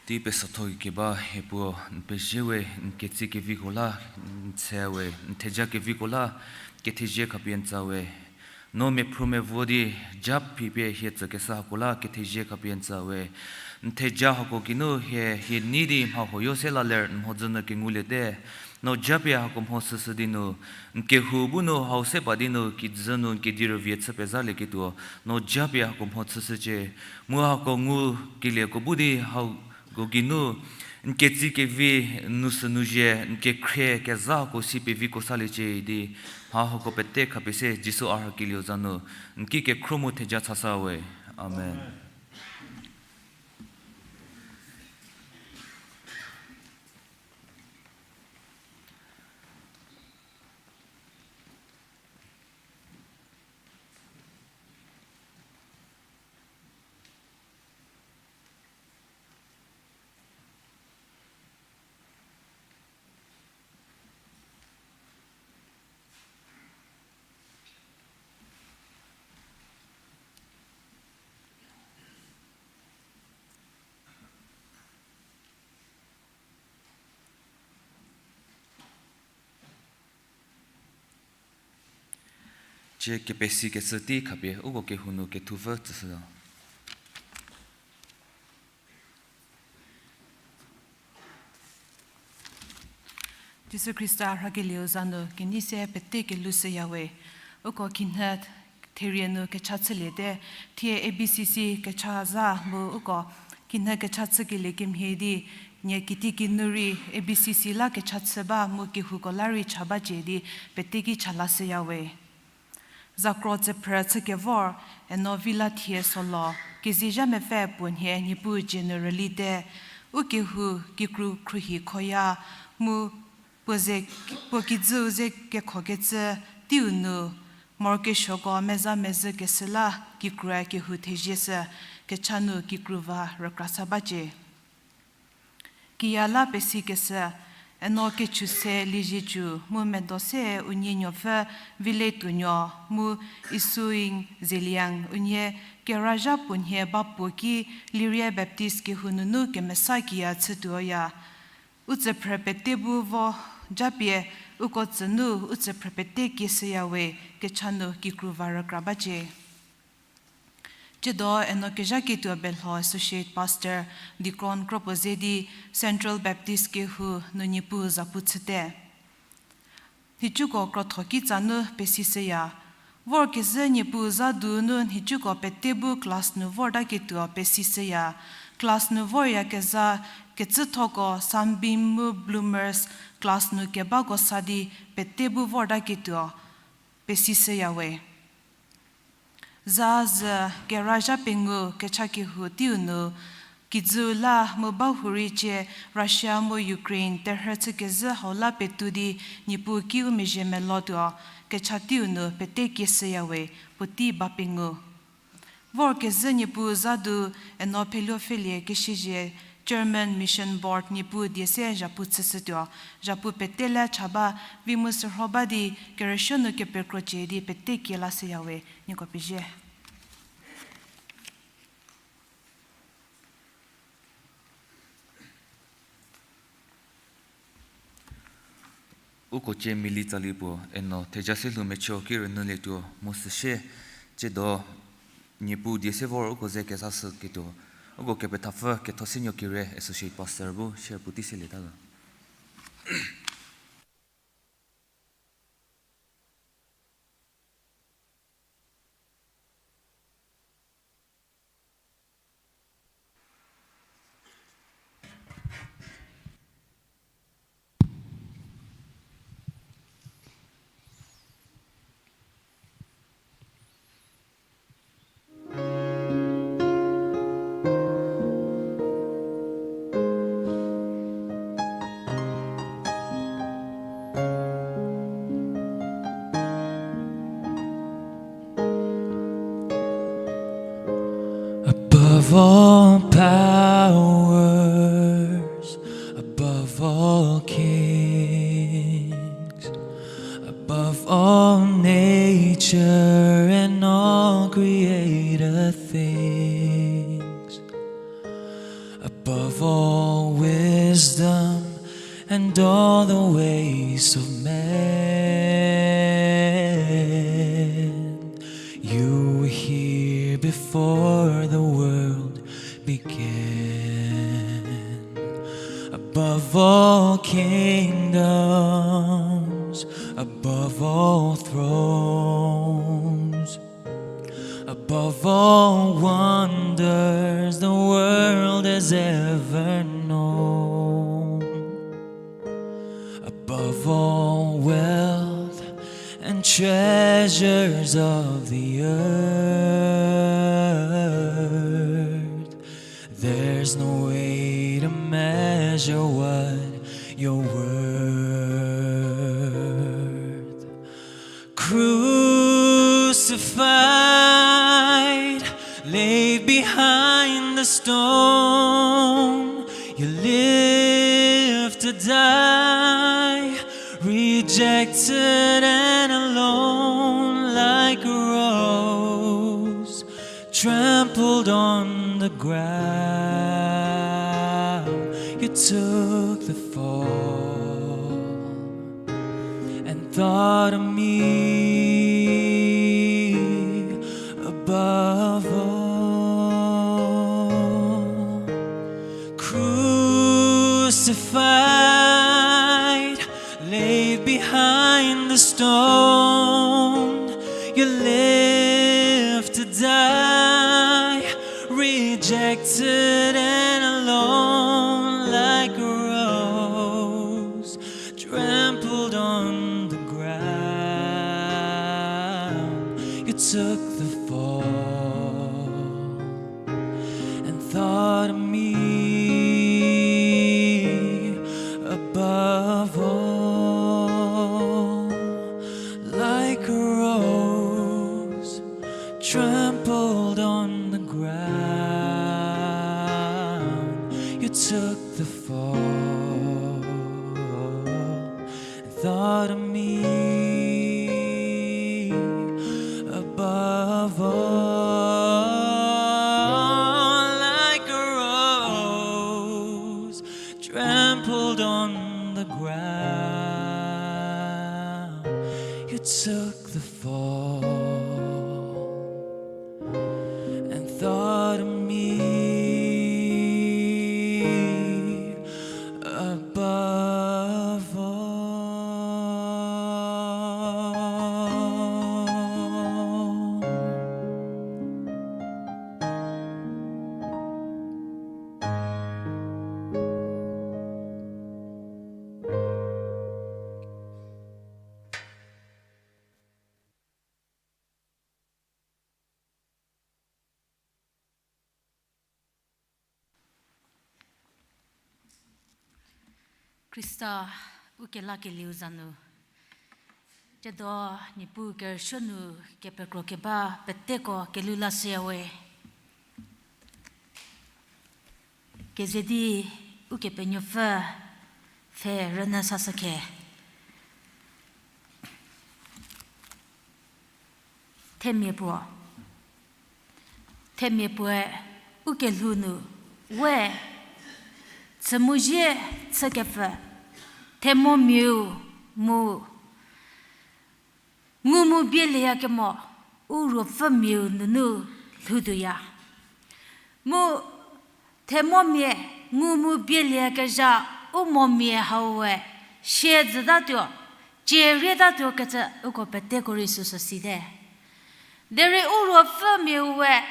Tei pesotho keba hie puo, n pezie we, n ketsie keviko la n tshe we, n theja keviko la kethezie khapie n tsa we. No miaphruo mevo di ja phi pie hie tsükeshü hako la kethezie khapie n tsa we. N theja hako geinu hie, hie nei di mha huoyo se la ler n mhodzü nu kenguliete. No japie hako mho chüshü di nu, n kehou bu nu hau se ba di nu kijü nu n kedi rüvie chü pezalieketuo, no japie hako mho chüshücie. Mu hako ngukelieko bu di hako geinu n ketsie kevi, n nou sü nou zhie, n kekhrie kezhako si peviko saliecie di, mha hako pete khapie se Jisu a rhakelieu za nu n ki kekhro mu theja chasa we. Amen. Cie kepesikeshü tei khapie uko kehou nu kethupfü tsüshü zo. Jisu Khrista rhakelieu za nu kenei se pete kelushüya we. Uko khinhie therie nu kecha chüliete, thie A B C C kecha za mu uko khinhie kecha chükelie kemhie di, nie kitiekinu rei A B C C la kecha chü ba mu kehouko la rei cha bacie di pete ki cha lashüya we. Zakro tsüphrü chükevor, Eno Vila Thie Solo, kezizha mepfü puo nhie Niepuu dzie nu rülite, u kehou kikru khruohi khoya, mu puo ze, puo kijüu ze kekhokecü teiu nu, morokesuoko meza mezhü keshü la kikrue kehou thezie shü, kecha nu kikru va rükrasa bacie. Kiya la pesikeshü, Eno Kechuse Liezietsu mu medo se unie nuopfü Vile Tuonuo mu Isuing Zeliang unie kerazha puo nhie ba puo ki Lirie Baptist kehou nunu kemesa kiya chütuoya. U tsüphrü pete bu vo japie uko tsünu u tsüphrü pete kieshüya we, kecha nu kikru va rükra bacie. Tsiedo Eno Kezhaketuo Belho Associate Pastor, Deacon kropuo ze di Central Baptist kehou nu Niepuu zapu chüte. Nhicuko krotho kitsa nu pesishüya. Vorkezhü Niepuu za du nu nhicuko pete bu class nu vortaketuo pesishüya. Class nu voryakezha kecüthoko Sunbeam mu Bloomers class nu kebako sa di pete bu vortaketuo pesishüya we. Za zü kerazha pengou kecha kehou teiu nu, kijüu la mu bahurei cie Russia mu Ukraine terhü chükezhü hau la petou di Niepuu kiu mezhie melotuo, kecha teiu nu pete kieshüya we, puotei ba pengou. Vorkezhü Niepuu za du Eno Pheluopfhelie Kesiezie Chairman Mission Board Niepuu die se zhapu chüshütuo, zhapu pete le cha ba, vi mu sürho ba di kerüsuo nu kepekrocie di pete kie lashüya we, nieko pezie. Uko cie mili tsali puo Eno Thejaselhou Mecho ki rünyülietuo mu süsie, tsiedo Niepuu die se vor uko ze kezashüketuo, uko kepethapfü Kethosenuo Kire Associate Pastor bu share puotei selieta zo. Above all powers, above all kings, above all nature and all created things, all the ways of man. You were here before the world began. Above all kingdoms, above all thrones, above all wonders the world has ever known, above all wealth and treasures of the earth, there's no way to measure what you're worth. Crucified, laid behind the stone, you live to die, rejected and alone like a rose, trampled on the ground. You took the fall and thought of me above all. Crucified, laid behind the stone, you live to die, rejected and alone like a rose, trampled on the ground. You took the fall and thought of me above all, like a rose trampled on the ground. You took the fall and thought of me above all, like a rose trampled on the ground. You took the fall and thought of me above all. Khrista ukelakelieu za nu, tsiedo Niepuu kerüsuo nu kepekro keba peteko kelhou lashüyawe. Keze di Ukepenuopfü pfhe rünyü sashü khe. Themia puo. Themia puoe ukelhou nu we chü mu zie chükepfü themomiau mu ngu mu bielieyakemo u ruopfümiau nunu lhoutuoya. Mu themomia ngu mu bielieyakezha u momia hau we siezütatuo, cierietatuo kecü uko peteko rei süsü site. Derei u ruopfümiau we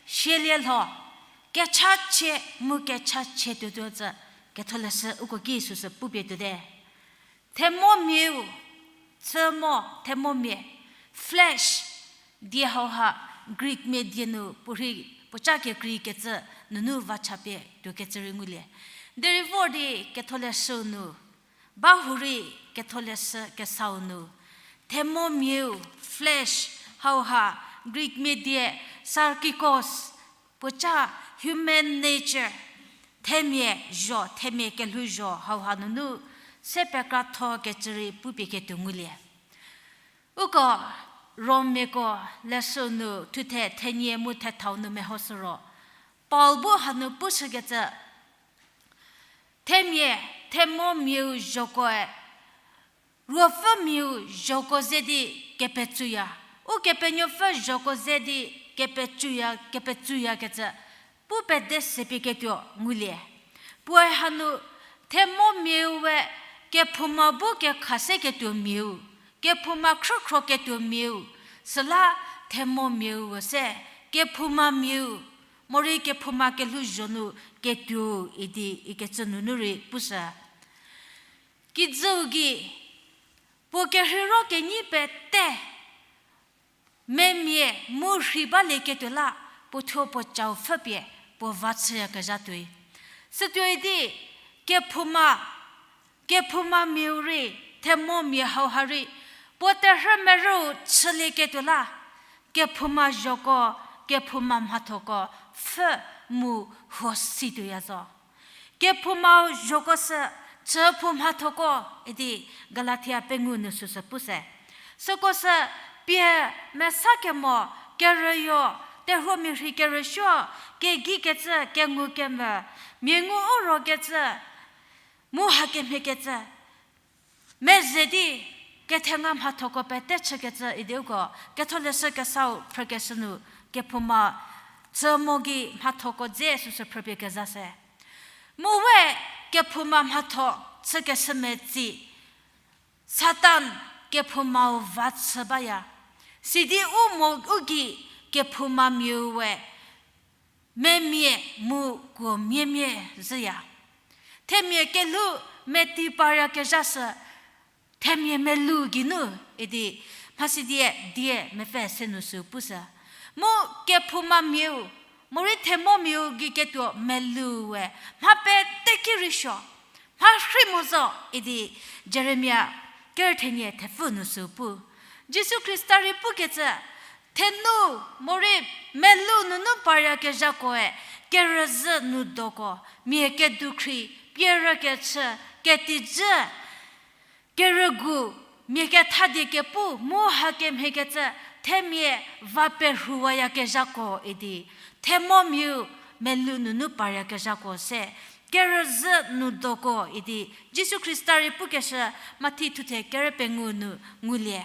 sielie lho, kechachie mu kechachie tuotuo cü ketholeshü uko ki süsü pupie tuote. Themomiau, chü mo themomia, flesh, die hauha Greek mia die nu puorhi puoca kekreikecü nunu vachapie tuokecü rei ngulie. Derei vor di ketholeshü nu, bahurei ketholeshü kesau nu, themomiau, flesh, hauha Greek mia die sarkikos, puoca human nature, themia zho, themia kelhouzho hauha nunu se pekrathokecü rei pupie ketuo ngulie. Uko Rommiako leshü nu thuthe thenie mu thethau nu mehoshü ro, Paul bu hanu pushükecü, themia, themomiau zhokoe, ruopfümiau zhoko ze di kepetsuya, Ukepenuopfü zhoko ze di kepetsuya, kepetsuyakecü pu pede sepieketuo ngulie. Puoe hanu themomiaue kephouma bu kekha seketuomiau, kephouma khrükhroketuomiau, süla themomiau se kephoumamiau, morei kephouma kelhouzho nu ketuo idi ikecü nunu rei pushü. Kijüu gei, puo kerheiro kenyi pete, memia mu rhei balieketuo la, puo thuo puo chau pfhüpie, puo va chüyakezha tuoi. Sütuoi di, kephouma, kephoumamiau rei, themomia hauha rei, puo terhü merüu chülieketuo la, kephouma zhoko, kephouma mhathoko, pfhü mu huo si tuoya zo. Kephoumau zhoko sü, chüphou mhathoko, idi Galatia pengou nu süsü pushü. Süko sü, pie mesa kemo, kerüyo, terhuomia rhei kerüsuo, kegikecü, kengu kemvü, mia ngu u rokecü, mu hakemhiekecü, meze di kethenga mhathoko pete chükecü idi uko, Ketholeshü Kesau phrükeshü nu, kephouma chü mo gei mhathoko dze süsü phrüpie kezha se. Mu we kephouma mhatho chükeshü metsi, Satan kephoumau va chü baya. Sidi u mo u gei kephoumamiaue, memia mu kuo miemie zhüya. Themia kelhou meti paryakezha sü, themia melou geinu idi mhasidie die mepfü se nu sü pushü. Mu kephoumamiau, morei themomiau gei ketuo meloue, mha pete ki rei suo, mha rhei mo zo idi Jeremia kerü thenie thepfü nu sü pu. Jisu Khrista rei pukecü, thenu morei melou nunu paryakezhakoe, kerüzhü nu doko, mia kedukhri, pierükechü, ketijü, kerügu, mia kethadie kepu, mu hakemhiekecü, themia va perhuwayakezhako idi, themomiau melou nunu paryakezhako se, kerüzhü nu doko idi, Jisu Khrista rei pukeshü Mathi thuthe kerü pengou nu ngulie.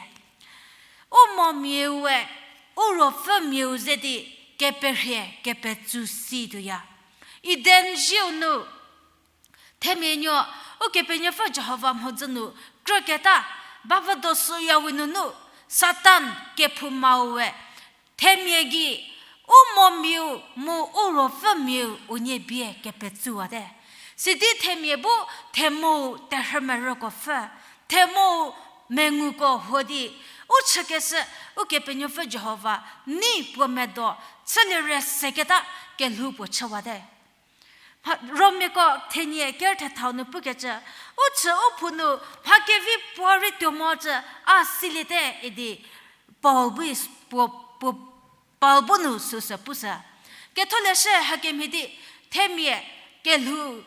U momiaue, u ruopfümiau ze di keperhie, kepetsu si tuoya. Eden zieu nu, themia nuo, Ukepenuopfü Jihova mhodzü nu krüketa, bavüdo süyawe nunu, Satan kephoumau we, themia gei, u momiau mu u ruopfümiau unie bie kepetsuwate. Sidi themia bu themou terhümerüko pfü, themou menguko huo di, u chükeshü Ukepenuopfü Jihova, ni puo medo, chülie re seketa kelhou puo chüwate. Mha-, Romiako thenie kerü thethau nu pukecü, u chü u phou nu mha kevi puorei tuo mocü a siliete idi Paul bu s-, puo, puo, Paul bu nu süsü pushü. Ketholeshü hakemhie di themia kelhou,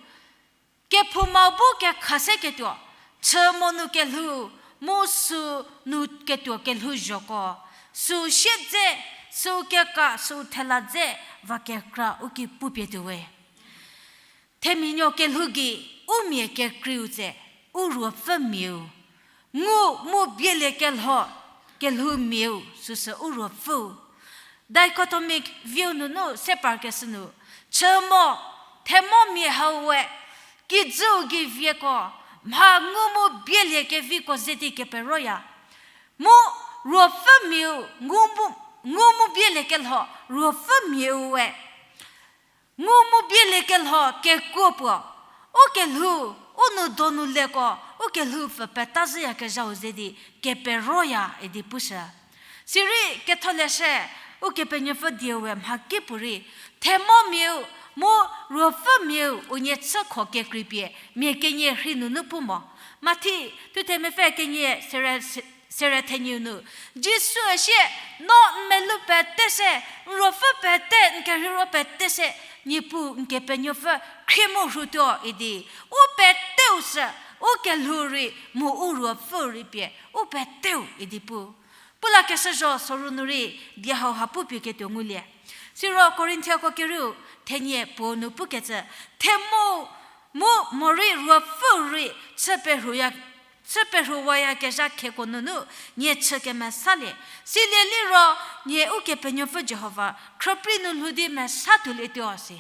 kephoumau bu kekha se ketuo, chü mo nu kelhou, mu sü nu ketuo kelhouzhoko, sü siedze, sü keka, sü thela dze, va kekra u ki pupie tuowe. Themia nuo kelhou gei, u mia kekreiu tse, u ruopfümiau, ngu mu bielie kelho, kelhoumiau süsü u ruopfüu. Dichotomic view nunu se parkeshü nu, chü mo, themomia hau we, kijüu gei vieko, mha ngu mu bielie keviko ze di keperoya. Mu ruopfümiau, ngu mu, ngu mu bielie kelho, ruopfümiau we. Ngu mu bielie kelho kekuo puo, u kelhou, u nou donu leko, u kelhou pfü peta zhüyakezhau ze di keperoya idi pushü. Sirei ketholeshü, Ukepenuopfü diewe mha kipuorei, themomiau, mu ruopfümiau unie chükho kekreipie, mia kenie rhei nunu pu mo. Mathi, thuthe mepfü kenie sere, sere thenieu nu, Jisue sie, no n melou pete se, n ruopfü pete, n kerheiro pete se, Niepuu n Kepenuopfü khrie mu rhutuo idi, u peteu sü, u kelhou rei mu u ruopfü rei pie, u peteu idi pu. Pu lakeshü zho soru nu rei, die hauha pupie ketuo ngulie. Siro Korinthiako kerieu, thenie puo nu pukecü, themou, Mu morei ruopfü rei chü perhuwayakezha kheko nunu nie chü kemesalie. Silie liro nie Ukepenuopfü Jihova khrüprei nu lhou di mesa tuolietuo si.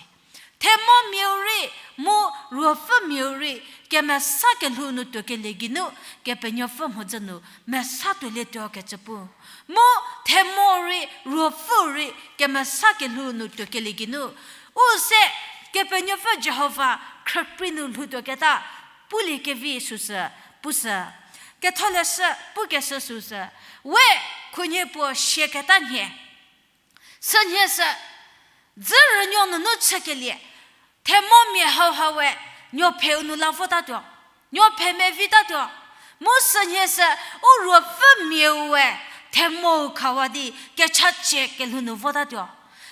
Themomiau rei, mu ruopfümiau rei, kemesa kelhou nu tuokelie geinu, Kepenuopfü mhodzü nu mesa tuolietuo kecü pu. Mu themo rei, ruopfü rei, kemesa kelhou nu tuokelie geinu, u se Kepenuopfü Jihova khrüprei nu lhoutuoketa, pulie kevi süsü, pushü. Ketholeshü, pukeshü süsü, we khunhie puo siaketa nhie. Sünhie sü, dzü rünuo nunu chükelie, themomia hauha we, nuopheu nu la votatuo, nuophe mevitatuo. Mu sünhie sü, u ruopfümiau we, themou khawa di, kechachie kelhou nu votatuo.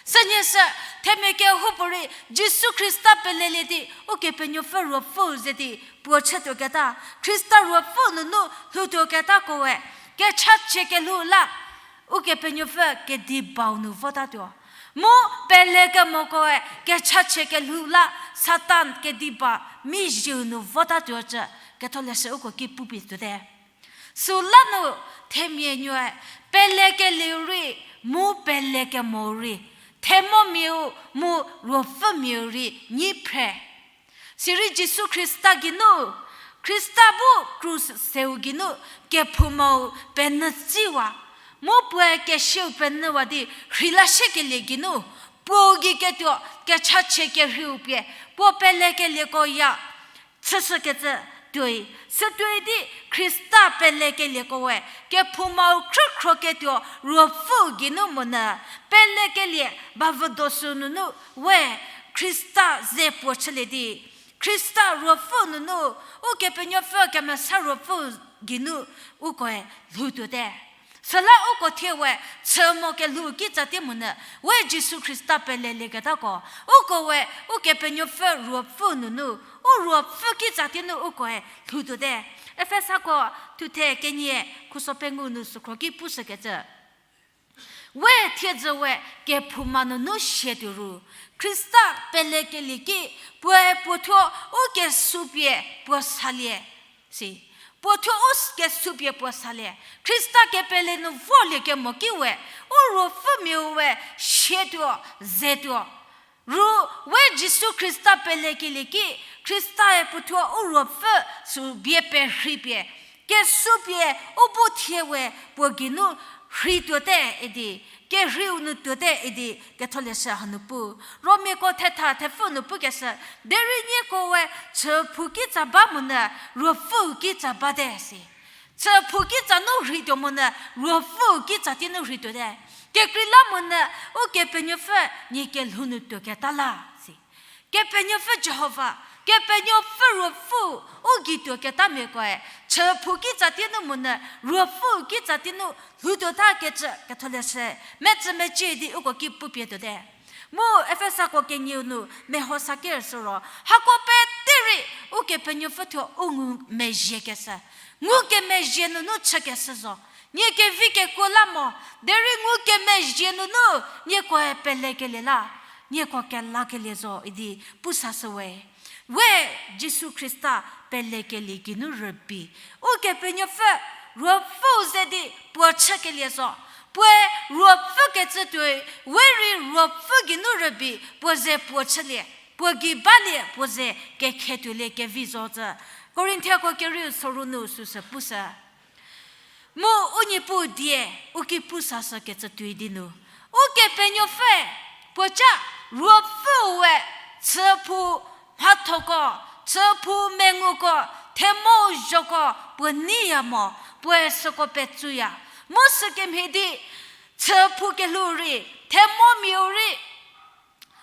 Sünhie sü, themia kehoupuorei, Jisu Khrista pelelie di, Ukepenuopfü ruopfüu ze di, puo chütuoketa, Khrista ruopfü nunu lhoutuoketako we, kechachie kelhou la, Ukepenuopfü kedibau nu votatuo. Mu pelekemoko we, kechachie kelhou la, Satan kediba, mizhieu nu votatuo cü, Ketholeshü uko ki pupie tuote. Süla nu themia nuoe, pelekelieu rei, mu pelekemou rei, themomiau, mu ruopfümiau rei, nyi phre. Sirei Jisu Khrista geinu, Khrista bu krus seu geinu, kephoumau penyü tsiwa, mu puoe kesiau penyüwa di rheila shiekelie geinu, puou gei ketuo kechachie kerheiu pie, puo pelekelieko ya, chüshükecü tuoi, sütuoi di Khrista pelekelieko we, kephoumau khrükhro ketuo ruopfü geinu monyü, pelekelie bavüdo sü nunu we Khrista ze puo chülie di, Khrista ruopfü nunu, Ukepenuopfü kemesa ruopfü geinu ukoe lhoutuote. Süla uko thie we chü mo kelhou kitsa tie monyü, we Jisu Khrista pelelieketako, uko we Ukepenuopfü ruopfü nunu, u ruopfü kitsa tie nu ukoe lhoutuote. Efesako thuthe kenie khuso pengou nu sükhro ki pushükecü, we thiedzü we kephouma nunu sie tuo ru, Khrista pelekelie ki, puoe puo thuo u kesupie puo salie, si. Puo thuo u s- kesupie puo salie. Khrista kepele nu vorlie kemo ki we, u ruopfümiau we sie tuo, ze tuo. Ru, we Jisu Khrista pelekelie ki, Khristae puo thuo u ruopfü sü bie perheipie, kesupie u bu thie we puo geinu rhei tuote idi, kerheiu nu tuote idi, Ketholeshü hanu pu. Romiako thetha thepfü nu pukeshü, derei nieko we chüphou kitsa ba monyü, ruopfüu kitsa bate si. Chüphou kitsa nu rhei tuo monyü, ruopfüu kitsa tie nu rhei tuote. Kekreilamonyü, Ukepenuopfü nie kelhou nu tuoketa la si. Kepenuopfü Jihova, Kepenuopfü ruopfü, u gei tuoketamiakoe, chüphou kitsa tie nu monyü, ruopfüu kitsa tie nu lhoutuotakecü Ketholeshü, metsü mecie di uko ki pupie tuote. Mu Efesako kenieu nu meho sa ker süro, hako pete rei Ukepenuopfü thuo u ngumezhiekeshü, ngukemezhie nunu chükeshü zo. Nie kevi kekuo la mo, derei ngukemezhie nunu niekoe pelekelie la, nieko kelakelie zo idi pusashüwe. We Jisu Khrista pelekelie geinu rübei, Ukepenuopfü ruopfüu ze di puo chükelie zo. Puoe ruopfü kecü tuoi, we rei ruopfü geinu rübei puo ze puo chülie, puo gei balie puo ze kekhe tuolie kevi zo cü. Korinthiako kerieu soru nu süsü pushü. Mu u Niepuu die, u ki pusashükecü tuoi di nu, Ukepenuopfü, puoca ruopfüu we, chüphou mhathoko, chüphou menguko, themou zhoko puo neiya mo, puoe süko petsuya. Mu sükemhie di, chüphou kelhou rei, themomiau rei,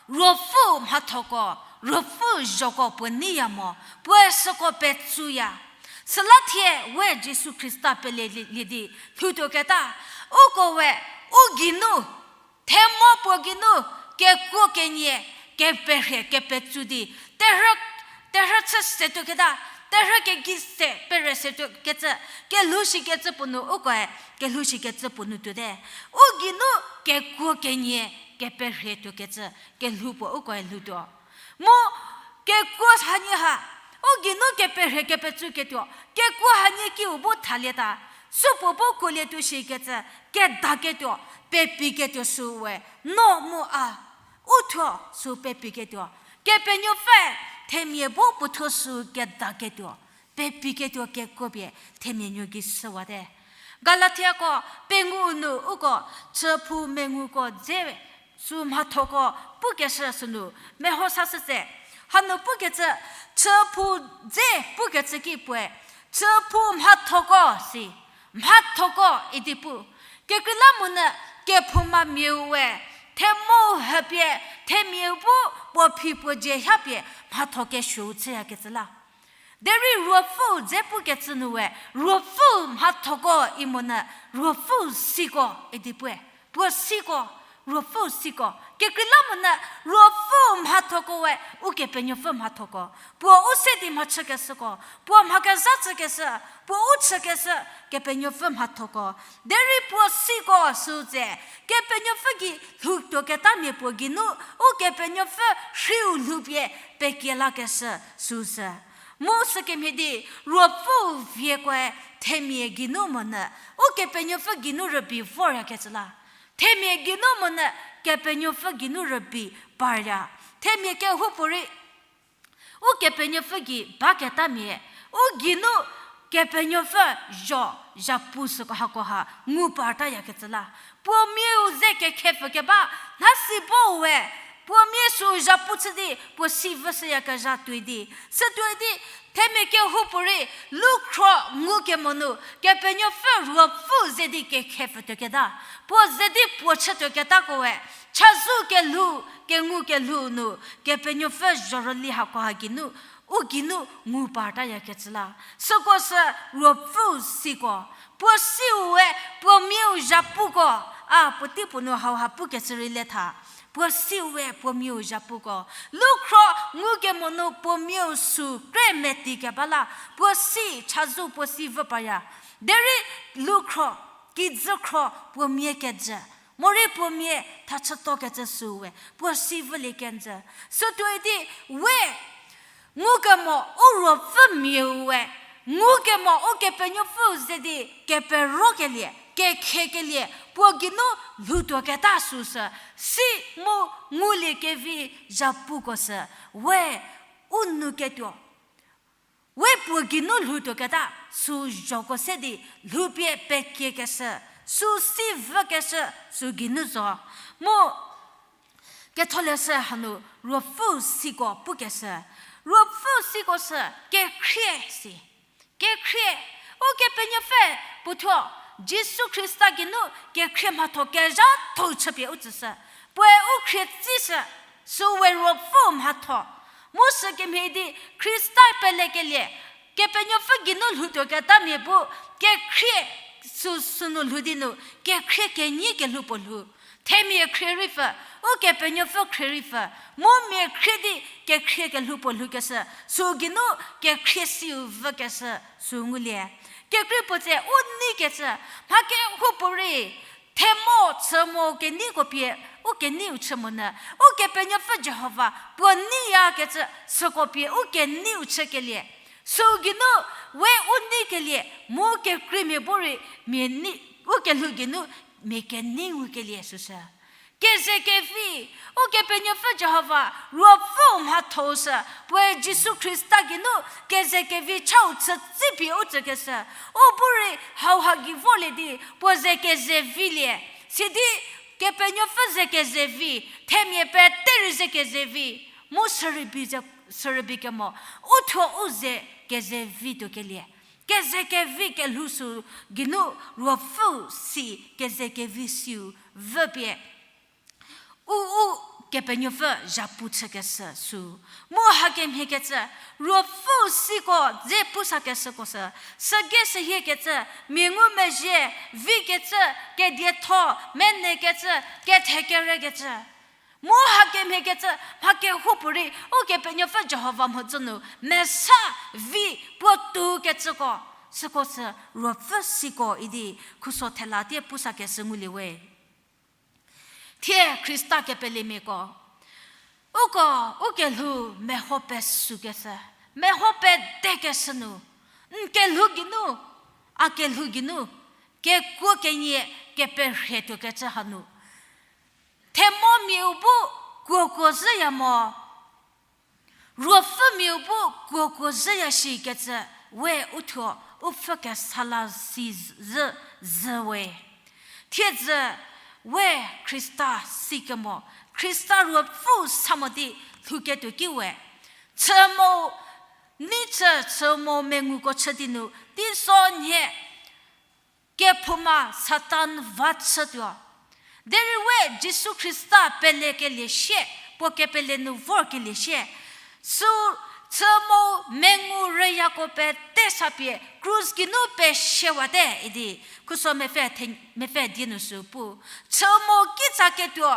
ruopfü mhathoko, ruopfü zhoko puo neiya mo, puoe süko petsuya. Süla thie we Jisu Khrista pelelie di lhoutuoketa, uko we, u geinu, themo puo geinu, kekuo kenie, keperhie kepetsu di, terhü, terhü chü se tuoketa, terhü kegei se pere se tuokecü, kelhou shikecü puo nu ukoe, kelhou shikecü puo nu tuote. U geinu kekuo kenie, keperhie tuokecü, kelhou puo ukoe lhoutuo. Mu Kekuo hanie ha, u geinu keperhe kepetsu ketuo, kekuo hanie kiu bu thalieta, supuo bu kuolietuo shikecü, kedaketuo, pepiketuo süu we, no mu a, u thuo süu pepiketuo, Kepenuopfü themia bu puothuo süu kedaketuo, pepiketuo kekuo pie themia nuo gei shüwate. Galatiako pengou nu uko chüphou menguko dze süu mhathoko pukeshü sünu meho sashütse. Hanu pukecü, chüphou dze pukecü ki puoe, chüphou mhathoko si, mhathoko idi pu. Kekreilamonyü kephoumamiau we, themou hüpie, themia bu puo phi puo dzie hapie mhatho kesuou chüyakecü la. Derei Ruopfüu dze pukecü nu we, Ruopfüu mhathoko imonyü, Ruopfüu siko idi puoe, puo siko, Ruopfüu siko. Kekreilamonyü Ruopfüu mhathoko we, Ukepenuopfü mhathoko. Puo u se di mhachükeshüko, puo mha kezha chükeshü, puo u chükeshü, Kepenuopfü mhathoko. Derei puo siko süu tse, Kepenuopfü gei lhoutuoketamia puo geinu, Ukepenuopfü rhiu lhoupie pekielakeshü süu sü. Mu sükemhie di, Ruopfüu viekoe themia geinu monyü, Ukepenuopfü geinu rübei voryakecü la. Themia geinu monyü, Kepenuopfü geinu rübei parya. Themia kehoupuorei, Ukepenuopfü gei baketamia, u geinu Kepenuopfü zho, zhapu süko hakoha ngu partayakecü la. Puo miau ze kekhepfü keba, nhasi bo we, puo mia süu zhapu chü di, puo si vüshüyakezha tuoi di. Sütuoi di, themia kehoupuorei, lukhro ngukemo nu, Kepenuopfü Ruopfüu ze di kekhepfü tuoketa. Puo ze di puo chütuoketako we, chazou kelhou, kengu kelhou nu, Kepenuopfü zhorüli hakoha geinu, u geinu ngu partayakecü la. Süko sü Ruopfüu siko, puo siu we, puo miau zhapuko, a puotei puo nu hauha pukecü rei le tha. Puo siu we, puo miau zhapuko. Lukhro ngukemo nu puo miau süu kre meti keba la, puo si chazou puo si vü parya. Derei lukhro, kijükhro puo mia kejü. Morei puo mia thachütokecü süu we, puo si vülie kenjü. Sütuoi di we, ngukemo u Ruopfü miau we, ngukemo Ukepenuopfüu ze di keperokelie, kekhiekelie, puo geinu lhoutuoketa süu sü, si mu ngulie kevi zhapuko sü, we u nu ketuo. We puo geinu lhoutuoketa süu zhoko se di lhoupie pekiekeshü, süu si vükeshü, süu geinu zo. Mu Ketholeshü hanu Ruopfüu siko pukeshü. Ruopfüu siko sü kekhrie si. Kekhrie, Ukepenuopfü puothuo, Jisu Khrista geinu kekhrie mhatho kezhatho chüpie u tsüshü. Puoe u khrie tsishü, süu we Ruopfüu mhatho. Mu sükemhie di Khrista pelekelie, Kepenuopfü geinu lhoutuoketamia bu, kekhrie süu sünu lhou di nu, kekhrie kenyi kelhou puo lhou. Themia khrie rei pfü, Ukepenuopfü khrie rei pfü, mu mia khrie di kekhrie kelhou puo lhoukeshü, süu geinu kekhrie siu vükeshü süu ngulie. Kekrei puo tse u neikecü, mha kehoupuorei, themo chü mo keneiko pie, u keneiu chü monyü, Ukepenuopfü Jihova puo neiyakecü süko pie u keneiu chükelie. Süu geinu we u neikelie, mu kekreimia bu rei mia nei, u kelhou geinu mia kenei ngukelie süsü. Keze kevi, Ukepenuopfü Jihova Ruopfüu mhatho sü, puoe Jisu Khrista geinu keze kevi chau chütsipie u tsükeshü. U bu rei hauha gei vorlie di puo ze keze vilie. Sidi Kepenuopfü ze keze vi, themia pete rei ze keze vi, mu sürübei ze, sürübei kemo, u thuo u ze keze vi tuokelie. Keze kevi kelhou süu geinu Ruopfüu si keze kevi siu vüpie u, Ukepenuopfü zhapu chükeshü süu. Mu hakemhiekecü, Ruopfüu siko dze pusakeshüko sü, süge sühiekecü, mia ngumezhie, vikecü, kedietho, menekecü, kethekerekecü. Mu hakemhiekecü, mha kehoupuorei, Ukepenuopfü Jihova mhodzü nu, mesa vi puo toukecüko, süko sü Ruopfü siko idi, khuso thela tie pusakeshü ngulie we. Thie Khrista kepelemiako. Uko, u kelhou meho pesükeshü, meho pedekeshü nu, n kelhou geinu, a kelhou geinu, kekuo kenie keperhie tuokecü hanu, themomiau bu kuokuo zhüya mo, ruopfümiau bu kuokuo zhüya shikecü, we uthuo u pfhükesa la si zhü, zhü we. Thiedzü we Khrista sikemo, Khrista ruopfü sa mo di lhouketuo ki we. Chü mo, ni chü, chü mo menguko chü di nu, teisonhie kephouma Satan va chütuo. Derei we Jisu Khrista pelekelie sie, puo kepele nu vorkelie sie, sü chü mo mengu rüyako pete sa pie krus geinu pesiewate idi, khuso mepfü the-, mepfü die nu sü pu. Chü mo kitsaketuo,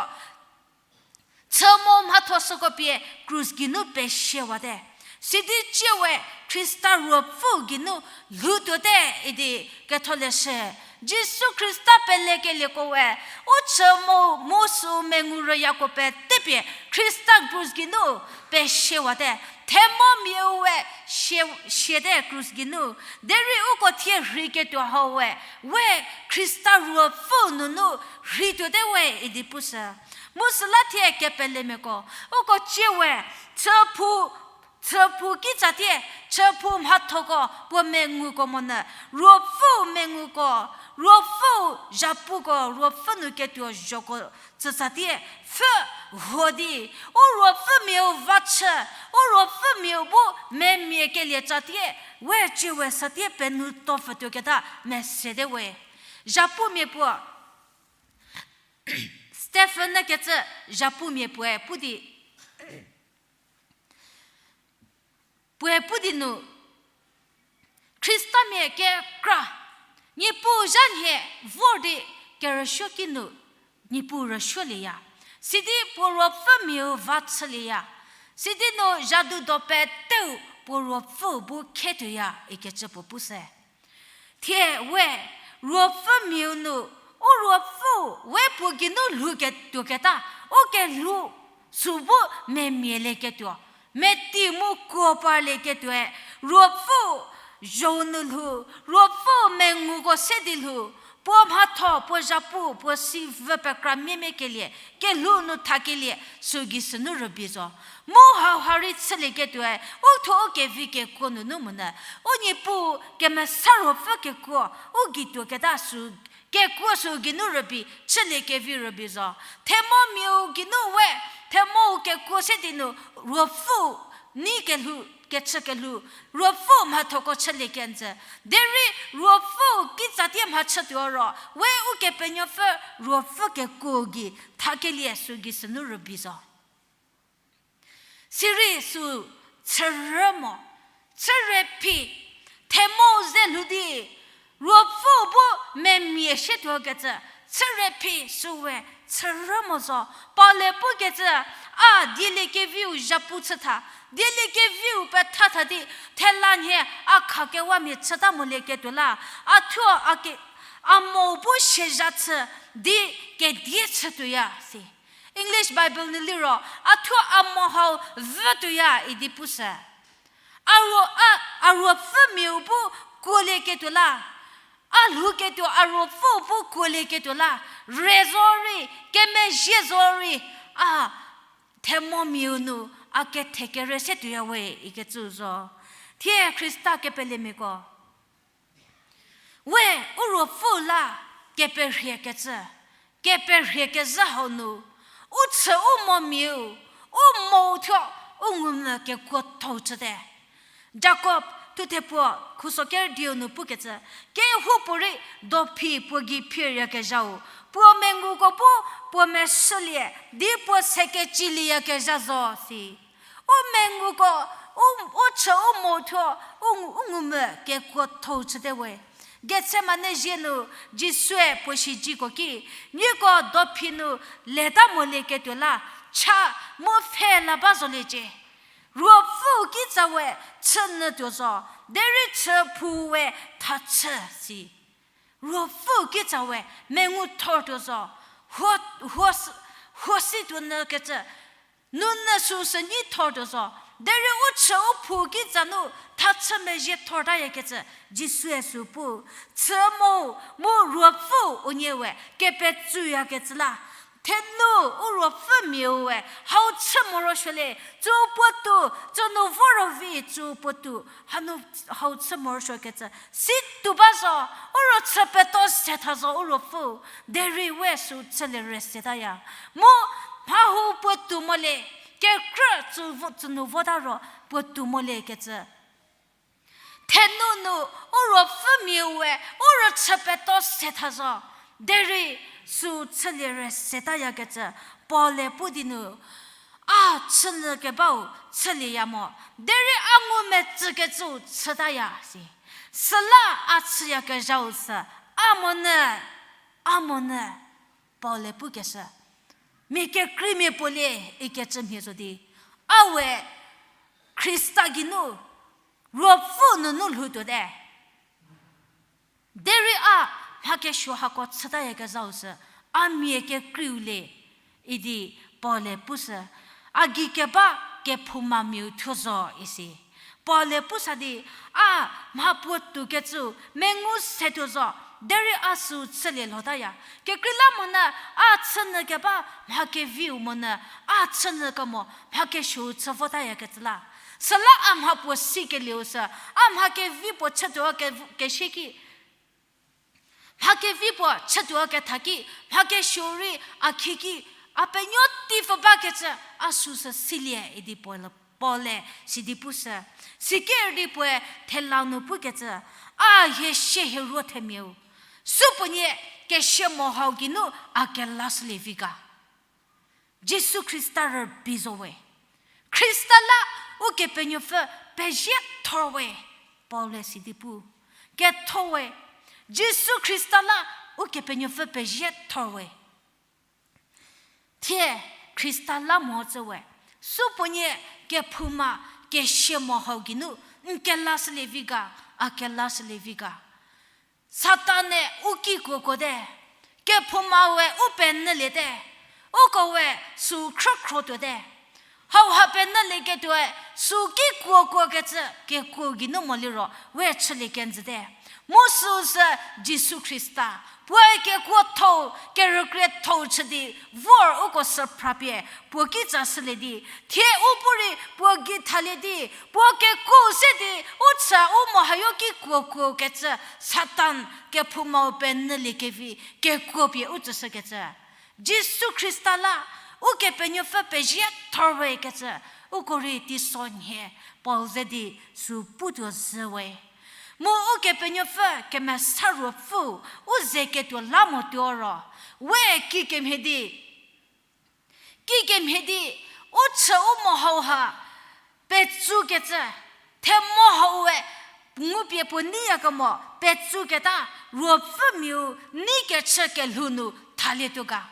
chü mo mhatho süko pie krus geinu pesiewate. Sidi tsie we Khrista ruopfü geinu lhoutuote idi ketholeshü. Jisu Khrista pelekelieko we, u chü mo mu sü mengu rüyako pete pie Khrista krus geinu pesiewate. Themomiau we sie, siate krus geinu. Derei uko thie rheiketuo hau we, we Khrista ruopfü nunu rheituote we idi pushü. Mu süla thie kepelemiako, uko tsie we, chüphou, chüphou kitsatie, chüphou mhathoko puo menguko monyü, ruopfü menguko, ruopfü zhapuko, ruopfü nu ketuo zhoko tsütsatie, pfhü huo di, u ruopfümiau va chü, u ruopfümiau bu memia kelie tsatie, we tsie we satie penuo tuo pfütuoketa mesete we. Zhapumia puo, Stephen-e kecü zhapumia puoe pu di, puoe pu di nu, Khristamia kekra, Niepuu zha nhie vor di kerüsuo ki nu, Niepuu rüsuolieya. Sidi puo ruopfümiau va chülieya. Sidi nu zhadu do peteu puo ruopfü bu khetuoya ikecü puo pushü. Thie we ruopfümiau nu, u ruopfü we puo geinu lhouketuoketa, u kelhou sü bu memialieketuo, meti mu kuo parlieketuoe, ruopfü zhou nu lhou, ruopfü menguko se di lhou, puo mhatho, puo zhapu, puo si vü pekra miemiekelie, kelhou nu thakelie, sü gei sünu rübei zo. Mu hauha rei chülieketuoe, u thuo u kevi kekuo nunu monyü, u Niepuu kemesa ruopfü kekuo, u gei tuoketa sü, kekuo sü geinu rübei, chülie kevi rübei zo. Themomiau geinu we, themou kekuo se di nu, ruopfü, nei kelhou, kechü kelhou, ruopfü mhathoko chülie kenjü. Derei ruopfü kitsatie mhachütuo ro, we Ukepenuopfü ruopfü kekuo gei thakelie sü gei sünu rübei zo. Sirei sü chürü mo, chüre phi, themou ze lhou di, ruopfü bu memia shietuokecü, chüre phi süwe chürü mo zo, Paul-e pukecü, a dieliekeviu zhapu chütha, dieliekeviu pethatha di, thela nhie a khakewamia chüta molieketuo la, a thuo a ke-, a mo bu siezha chü di kedie chütuoya si. English Bible nu liro, a thuo a mo hau vütuoya idi pushü. A ruo, a, a ruopfümiau bu kuolieketuo la, a lhouketuo a ruopfüu bu kuolieketuo la, re zorei, kemezhie zorei, a themomiau nu a kethekere se tuoyawe ikecü zo. Thie Khrista kepelemiako, we u ruopfü la keperhiekecü, keperhie kezhü hau nu, u chü u momiau, u mou thuo u ngumvü kekuothou chüte. Jakob thuthe puo khuso ker dieu nu pukecü, kehoupuorei dophi puo gei phiryakezhau, puo menguko bu puo meshülie di puo sekecilieyakezha zo si. U menguko, u, u chü u mou thuo, u, u ngumvü kekuothou chüte we. Gethsemane zie nu Jisue puo siedziko ki, nieko dophi nu leta molieketuo la, cha mu pfhe la ba zoliecie. Ruopfüu kitsa we chünyü tuo zo, derei chüphou we thachü si. Ruopfüu kitsa we menguthor tuo zo, huo, huo s-, huo si tuonyükecü, Nunyü süu sü nyi thor tuo zo. Derei u chü u phou kitsa nu thachü mezhie thortayakecü Jisue sü pu. Chü mo, mu Ruopfü unie we kepetsuyakecü la. Thenu u ruopfümiau we hau chü morosuolie, tsü puotou, tsü nu voro vi tsü puotou, hanu hau chü morosuokecü si tuo ba zo, u ro chü peto se tha zo u ruopfü, derei we sü chülie re setaya. Mu mha hau puotou molie, kekrü tsü vo, tsü nu vota ro puotou moliekecü. Thenu nu u ruopfümiau we u ro chü peto se tha zo, derei sü chülie re setayakecü Paul-e pu di nu, a chünyü kebau chülieya mo, derei a ngumetsükecüu chütaya si. Süla a chüyakezhau sü, a monyü, a monyü, Paul-e pukeshü. Mia kekreimia puo le ikecü mhie zo di, a we Khrista geinu Ruopfü nunu lhou tuote. Derei a mha kesuo hako chütayakezhau sü, a mia kekreiu le, idi Paul-e pushü, a gei keba kephoumamiau thuo zo isi. Paul-e pu sa di, a mha puotoukecüu mengu se tuo zo, derei a sü chülie lhotaya. Kekreilamonyü a chünyü keba mha keviu monyü, a chünyü kemo mha kesuou chü votayakecü la. Süla a mha puo sikelieu sü, a mha kevi puo chütuo ke, keshie ki, mha kevi puo chütuo ketha ki, mha kesuo rei a khie ki, a penuo tei pfü bakecü, a süsü silie idi Paul, Paul-e sidi pushü. Siker di puoe thela nu pukecü, a hie sie hie ruo themiau, supuonie kesia mo hau geinu a kelashülie vi ga. Jisu Khrista rübei zo we. Khrista la Ukepenuopfü pezie thor we, Paul-e sidi pu. Ketho we, Jisu Khrista la Ukepenuopfü pezie thor we. Thie Khrista la mo tsü we, supuonie kephouma kesia mo hau geinu n kelashülie vi ga, a kelashülie vi ga. Satan-e u kikuo kuote, kephouma we u penyüliete, uko we sü khrükhro tuote. Hauha penyülieketuoe sü kikuo kuokecü kekuo geinu moliro we chülie kenjüte. Mu süu sü Jisu Khrista, puoe kekuothou, kerükriethou chü di vor uko süphrapie puo kitsa shülie di, thie u bu rei puo gei thalie di, puo kekuo se di, u chü u mo hayo kikuo kuokecü, Satan kephoumau penyüliekevi kekuo pie u tsüshükecü. Jisu Khrista la Ukepenuopfü pezie thor we kecü, uko rei teisonhie Paul ze di sü putuo zhü we. Mu Ukepenuopfü Kemesa Ruopfü u ze ketuo la motuo ro, we kikemhie di, kikemhie di, u chü u mo hauha petsukecü, themo hau-e ngupie puo neiyakemo petsuketa, Ruopfümiau neikechü kelhou nu thalietuo ga.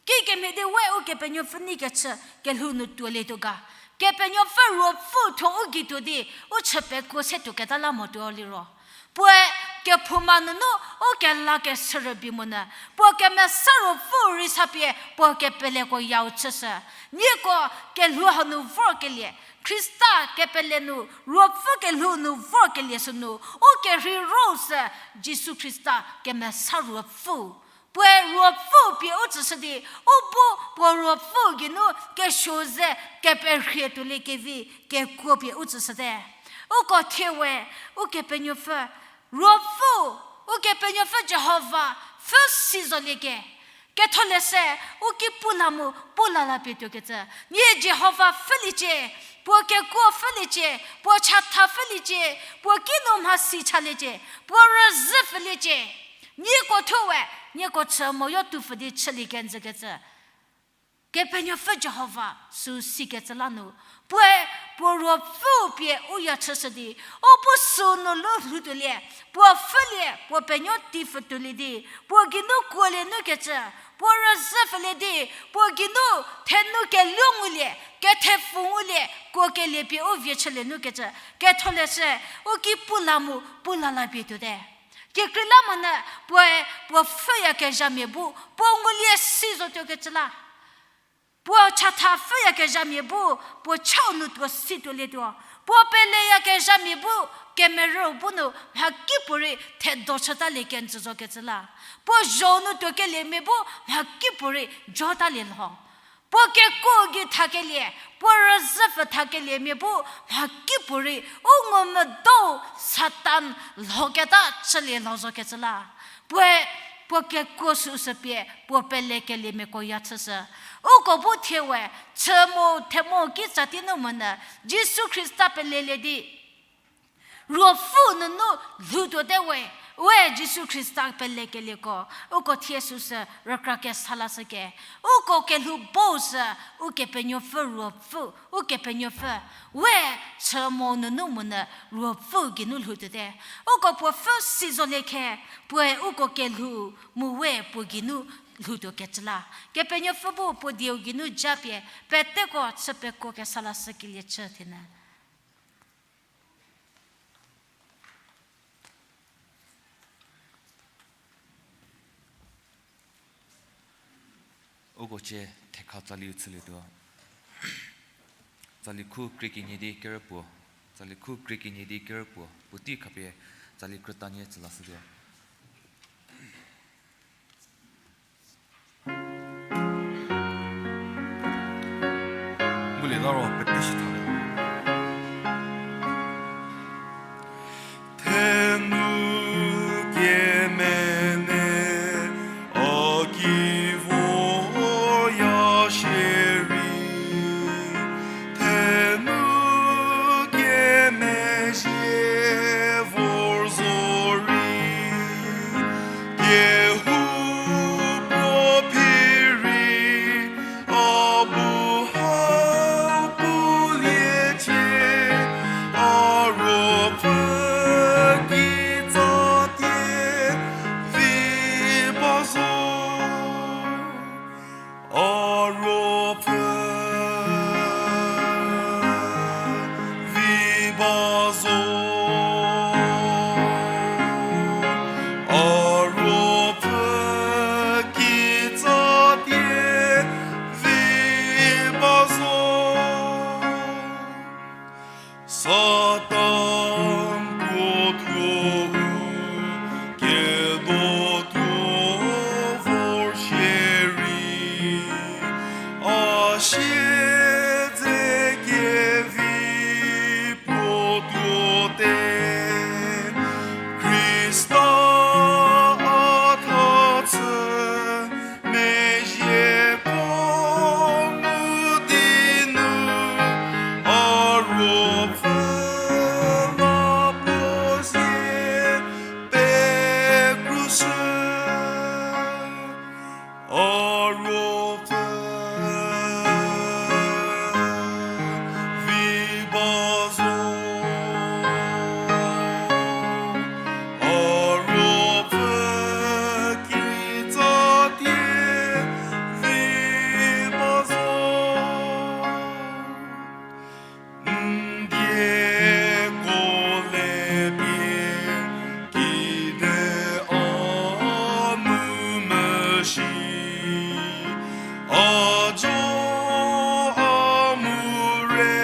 Kikemhie di we Ukepenuopfü neikechü kelhou nu tuolietuo ga. Kepenuopfü Ruopfü thuo u gei tuo di, u chü pekuo se tuoketa la motuo liro, puoe kephouma nunu u kelakeshü rübei monyü, puo Kemesa Ruopfü rei sapie puo kepeleko yau chüshü. Nieko kelhou hanu vorkelie, Khrista kepele nu, Ruopfü kelhou nu vorkelie sünu, u kerhei ro sü Jisu Khrista Kemesa Ruopfü. Puoe Ruopfü pie u tsüshü di, u bu puo Ruopfü geinu kesuo ze keperhie tuoliekevi kekuo pie u tsüshüte. Uko thie we, Ukepenuopfü, Ruopfü, Ukepenuopfü Jihova pfhü si zolie ke. Ketholeshü, u ki pu la mu pu la la pie tuokecü. Nie Jihova pfhüliecie, puo kekuo pfhüliecie, puo chatha pfhüliecie, puo kinu mhasi chaliecie, puo rüzhü pfhüliecie. Nieko thuo we, nieko chü moyo tu pfü di chülie kenjükecü. Kepenuopfü Jihova sü sikecü la nu, puoe puo Ruopfü pie u ya chüshü di, u bu sünu lhou lhoutuolie, puo pfhülie, puo penuo tei pfhütuolie di, puo geinu kuolie nukecü, puo rüzhü pfhülie di, puo geinu thenu keluo ngulie, kethepfu ngulie, kuokelie pie u vie chülie nukecü, ketholeshü, u ki pu la mu pu la la pie tuote. Kekreilamonyü puoe puo pfhüyakezhamia bu puo ngulie si zotuokecü la. Puo chatha pfhüyakezhamia bu, puo chau nu tuo si tuolietuo. Puo peleyakezhamia bu, kemerü bu nu mhakipuorei thedo chütalie kenjü zokecü la. Puo zho nu tuokeliemia bu mhakipuorei jotalie lho. Puo kekuo gei thakelie, puo rüzhü pfü thakeliemia bu mhakipuorei u ngumvüdou Satan lhoketa chülie lho zokecü la. Puoe, puo kekuo süsü pie, puo pelekeliemiako ya chüshü. Uko bu thie we, chü mo, themo ki tsatie nu monyü, Jisu Khrista pelelie di, Ruopfü nunu lhoutuote we, we Jisu Khrista pelekelieko, uko thie süsü rükra kesa lashüke, uko kelhou bo sü, Ukepenuopfü Ruopfü, Ukepenuopfü, we chü mo nunu monyü Ruopfü geinu lhoutuote. Uko puo pfü si zolie khe, puoe uko kelhou mu we puo geinu lhoutuo kecü la. Kepenuopfü bu puo dieu geinu japie, peteko chü pekuo kesa lashükelie chü thienyü. Uko cie thekha tsali chülietuo. Tsali khu krie kenie di kerüpuo. Tsali khu krie kenie di kerüpuo. Puotei khapie tsali krütanie tsü lashütuo. Ngulieta ro pete shi thale. Thenu kemene a ki voya shierei, thenu kemezhie vor zorei, kehoupuo phirei, a bu hau puliecie, a ruopfü kitsatie vi ba zo. A ruopfü vi ba zo. A ruopfü kitsatie vi ba zo. Satan puo thuo u kedo tuo vor shierei, a siedze kevi puo tuote. Khrista a tha chü mezhieko ngu di nu, a ruopfü la puo zie pekrushü. A ruopfü vi ba zo. A ruopfü kitsatie vi ba zo. N dieko le pie kide a nu mesi, a jo a mu re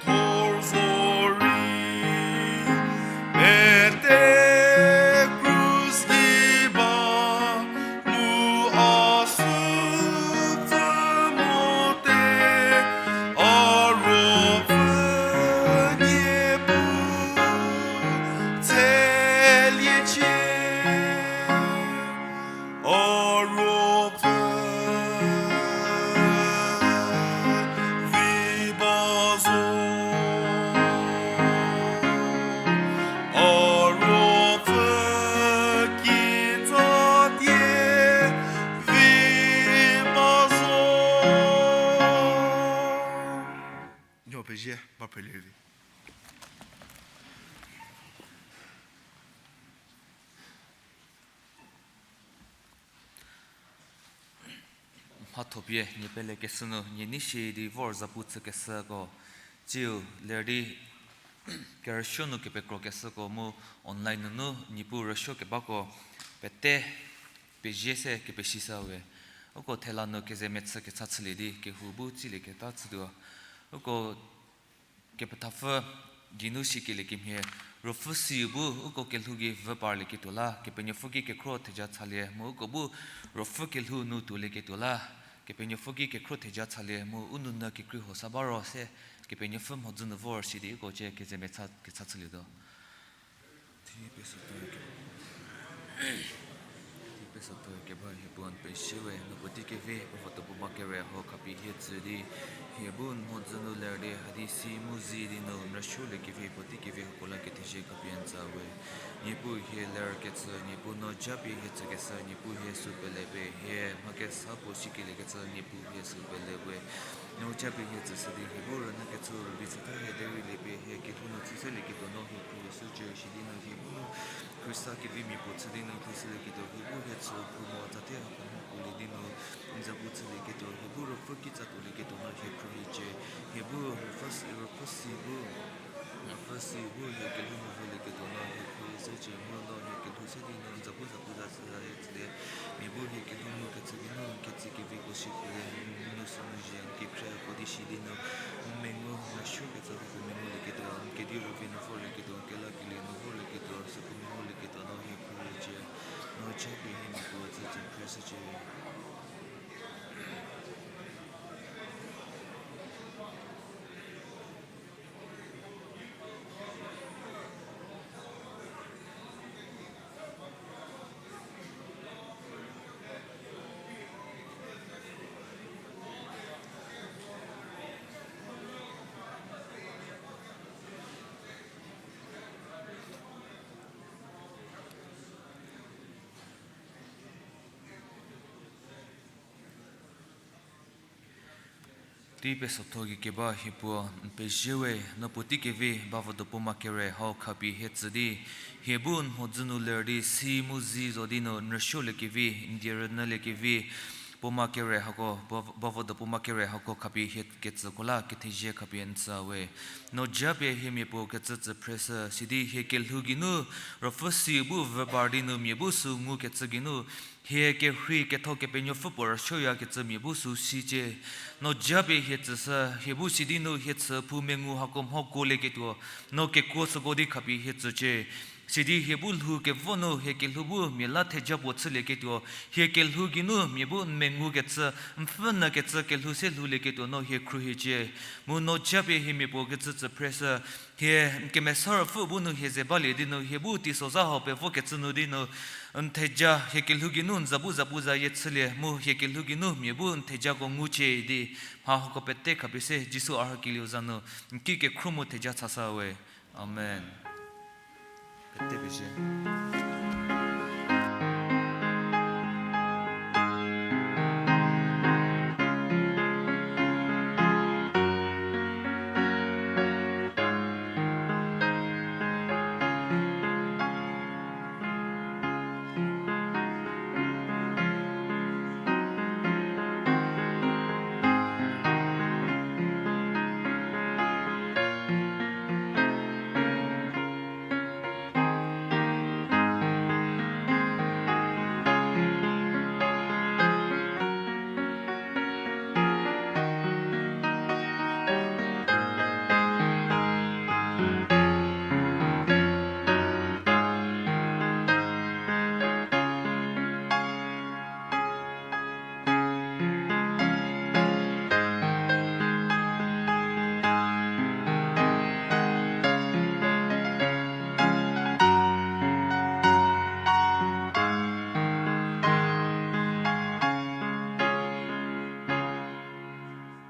thor zorei, pete krus gei ba mu a sü pfü mote, a ruopfü nie pu tseliecie. A ruopfü vi ba zo. A ruopfü kitsatie vi ba zo. Nuo pezie ba pele vi. Mhathopie nie pelekeshü nu nie nei shi di vor zapu chükeshüko, tsiu ler di kerüsuo nu kepekrokeshüko mu online nunu Niepuu rüsuo kebako pete pezie se kepesishüwe. Uko thela nu keze mechü kecha chülie di kehou bu tsilieketa chütuo. Uko kepethapfü geinu shikelie kemhie, ruopfü si bu uko kelhou gei vü parlieketuo la Kepenuopfü ki kekhro theja chalie mu uko bu ruopfü kelhou nu tuolieketuo la Kepenuopfü ki kekhro theja chalie mu u nounyü kekrei huo sa ba ro se Kepenuopfü mhodzü nu vor sidi uko cie keze mechü kecha chülietuo. Tei pesotuo keba hie puo n pezie we, no puotei kevi ba votuo puo ma kere hau khapie hie tsü di, hie bu n mhodzü nu ler di hadi si mu zi di nu n rüsuoliekevi puotei kevi hako la kethezie khapie n tsü we. Niepuu hie ler kecü, Niepuu no japie hie tsükeshü, Niepuu hie sü pele pie hie mha kesa puo sikeliekecü, Niepuu hie sü pele we. No japie hie tsüshü di hie bu rünyü kecü rübei chüta hie derei lie pie hie kelhou nu chüselieketuo no hie khruohishücie, sidi no hie bu nu Khrista kevimia puo chü di nu lhoushülieketuo hie bu hie tsü phu mo tsate hako mho kuolie di nu n za bu chülieketuo hie bu ruopfü kitsa tuolieketuo no hie khruohicie, hie bu ruopfü si, ruopfü si bu ruopfü si bu hie kelhou nu volieketuo no hie khruohishücie, mu no hie kelhou se di nu n za bu za bu za chülie, mia bu hie kelhou nu kecü geinu n ketsü keviko si kuolie, n nu sü nu zhie n kekhrieko di shi di nu n mengu, n rüsuokecü hako mengulieketuo, n kedi rüvi nu vorlieketuo, n kelakelie nu vorlieketuo, süko mengulieketuo no hie khruohicie, no japie hie mia puo tsücie, praise cie. Tei pesotho gei keba hie puo n pezie we, no puotei kevi ba votuo puo ma kere hau khapie hie tsü di, hie bu n mhodzü nu ler di si mu zi zo di nu n rüsuoliekevi, n die rünyüliekevi, puo ma kere hako, ba, ba votuo puo ma kere hako khapie hie ketsüko la kethezie khapie n tsü we. No japie hie mia puo kecü tsü phreshü, sidi hie kelhou geinu ruopfü si bu vü par di nu mia bu sü ngukecü geinu, hie kerhei ketho Kepenuopfü puo rüsuoyakecü mia bu sü sicie. No japie hie tsüshü, hie bu sidi nu hie chü phu mengu hako mho kuolieketuo, no kekuo süko di khapie hie tsücie. Sidi hie bu lhou kevo nu hie kelhou bu mia la theja puo chülieketuo, hie kelhou geinu mia bu n mengukecü, n pfhünyükecü kelhou se lhoulieketuo no hie khruohicie. Mu no japie hie mia puo kecü tsü phreshü, hie n Kemesa Ruopfü bu nu hie ze balie di nu hie bu teisozha hau pevokecü nu di nu, n theja hie kelhou geinu n za bu za bu zayie chülie, mu hie kelhou geinu mia bu n thejako ngucie di, mha hako pete khapie se Jisu a rhakelieu za nu n ki kekhro mu theja chasa we. Amen. Pete pezie.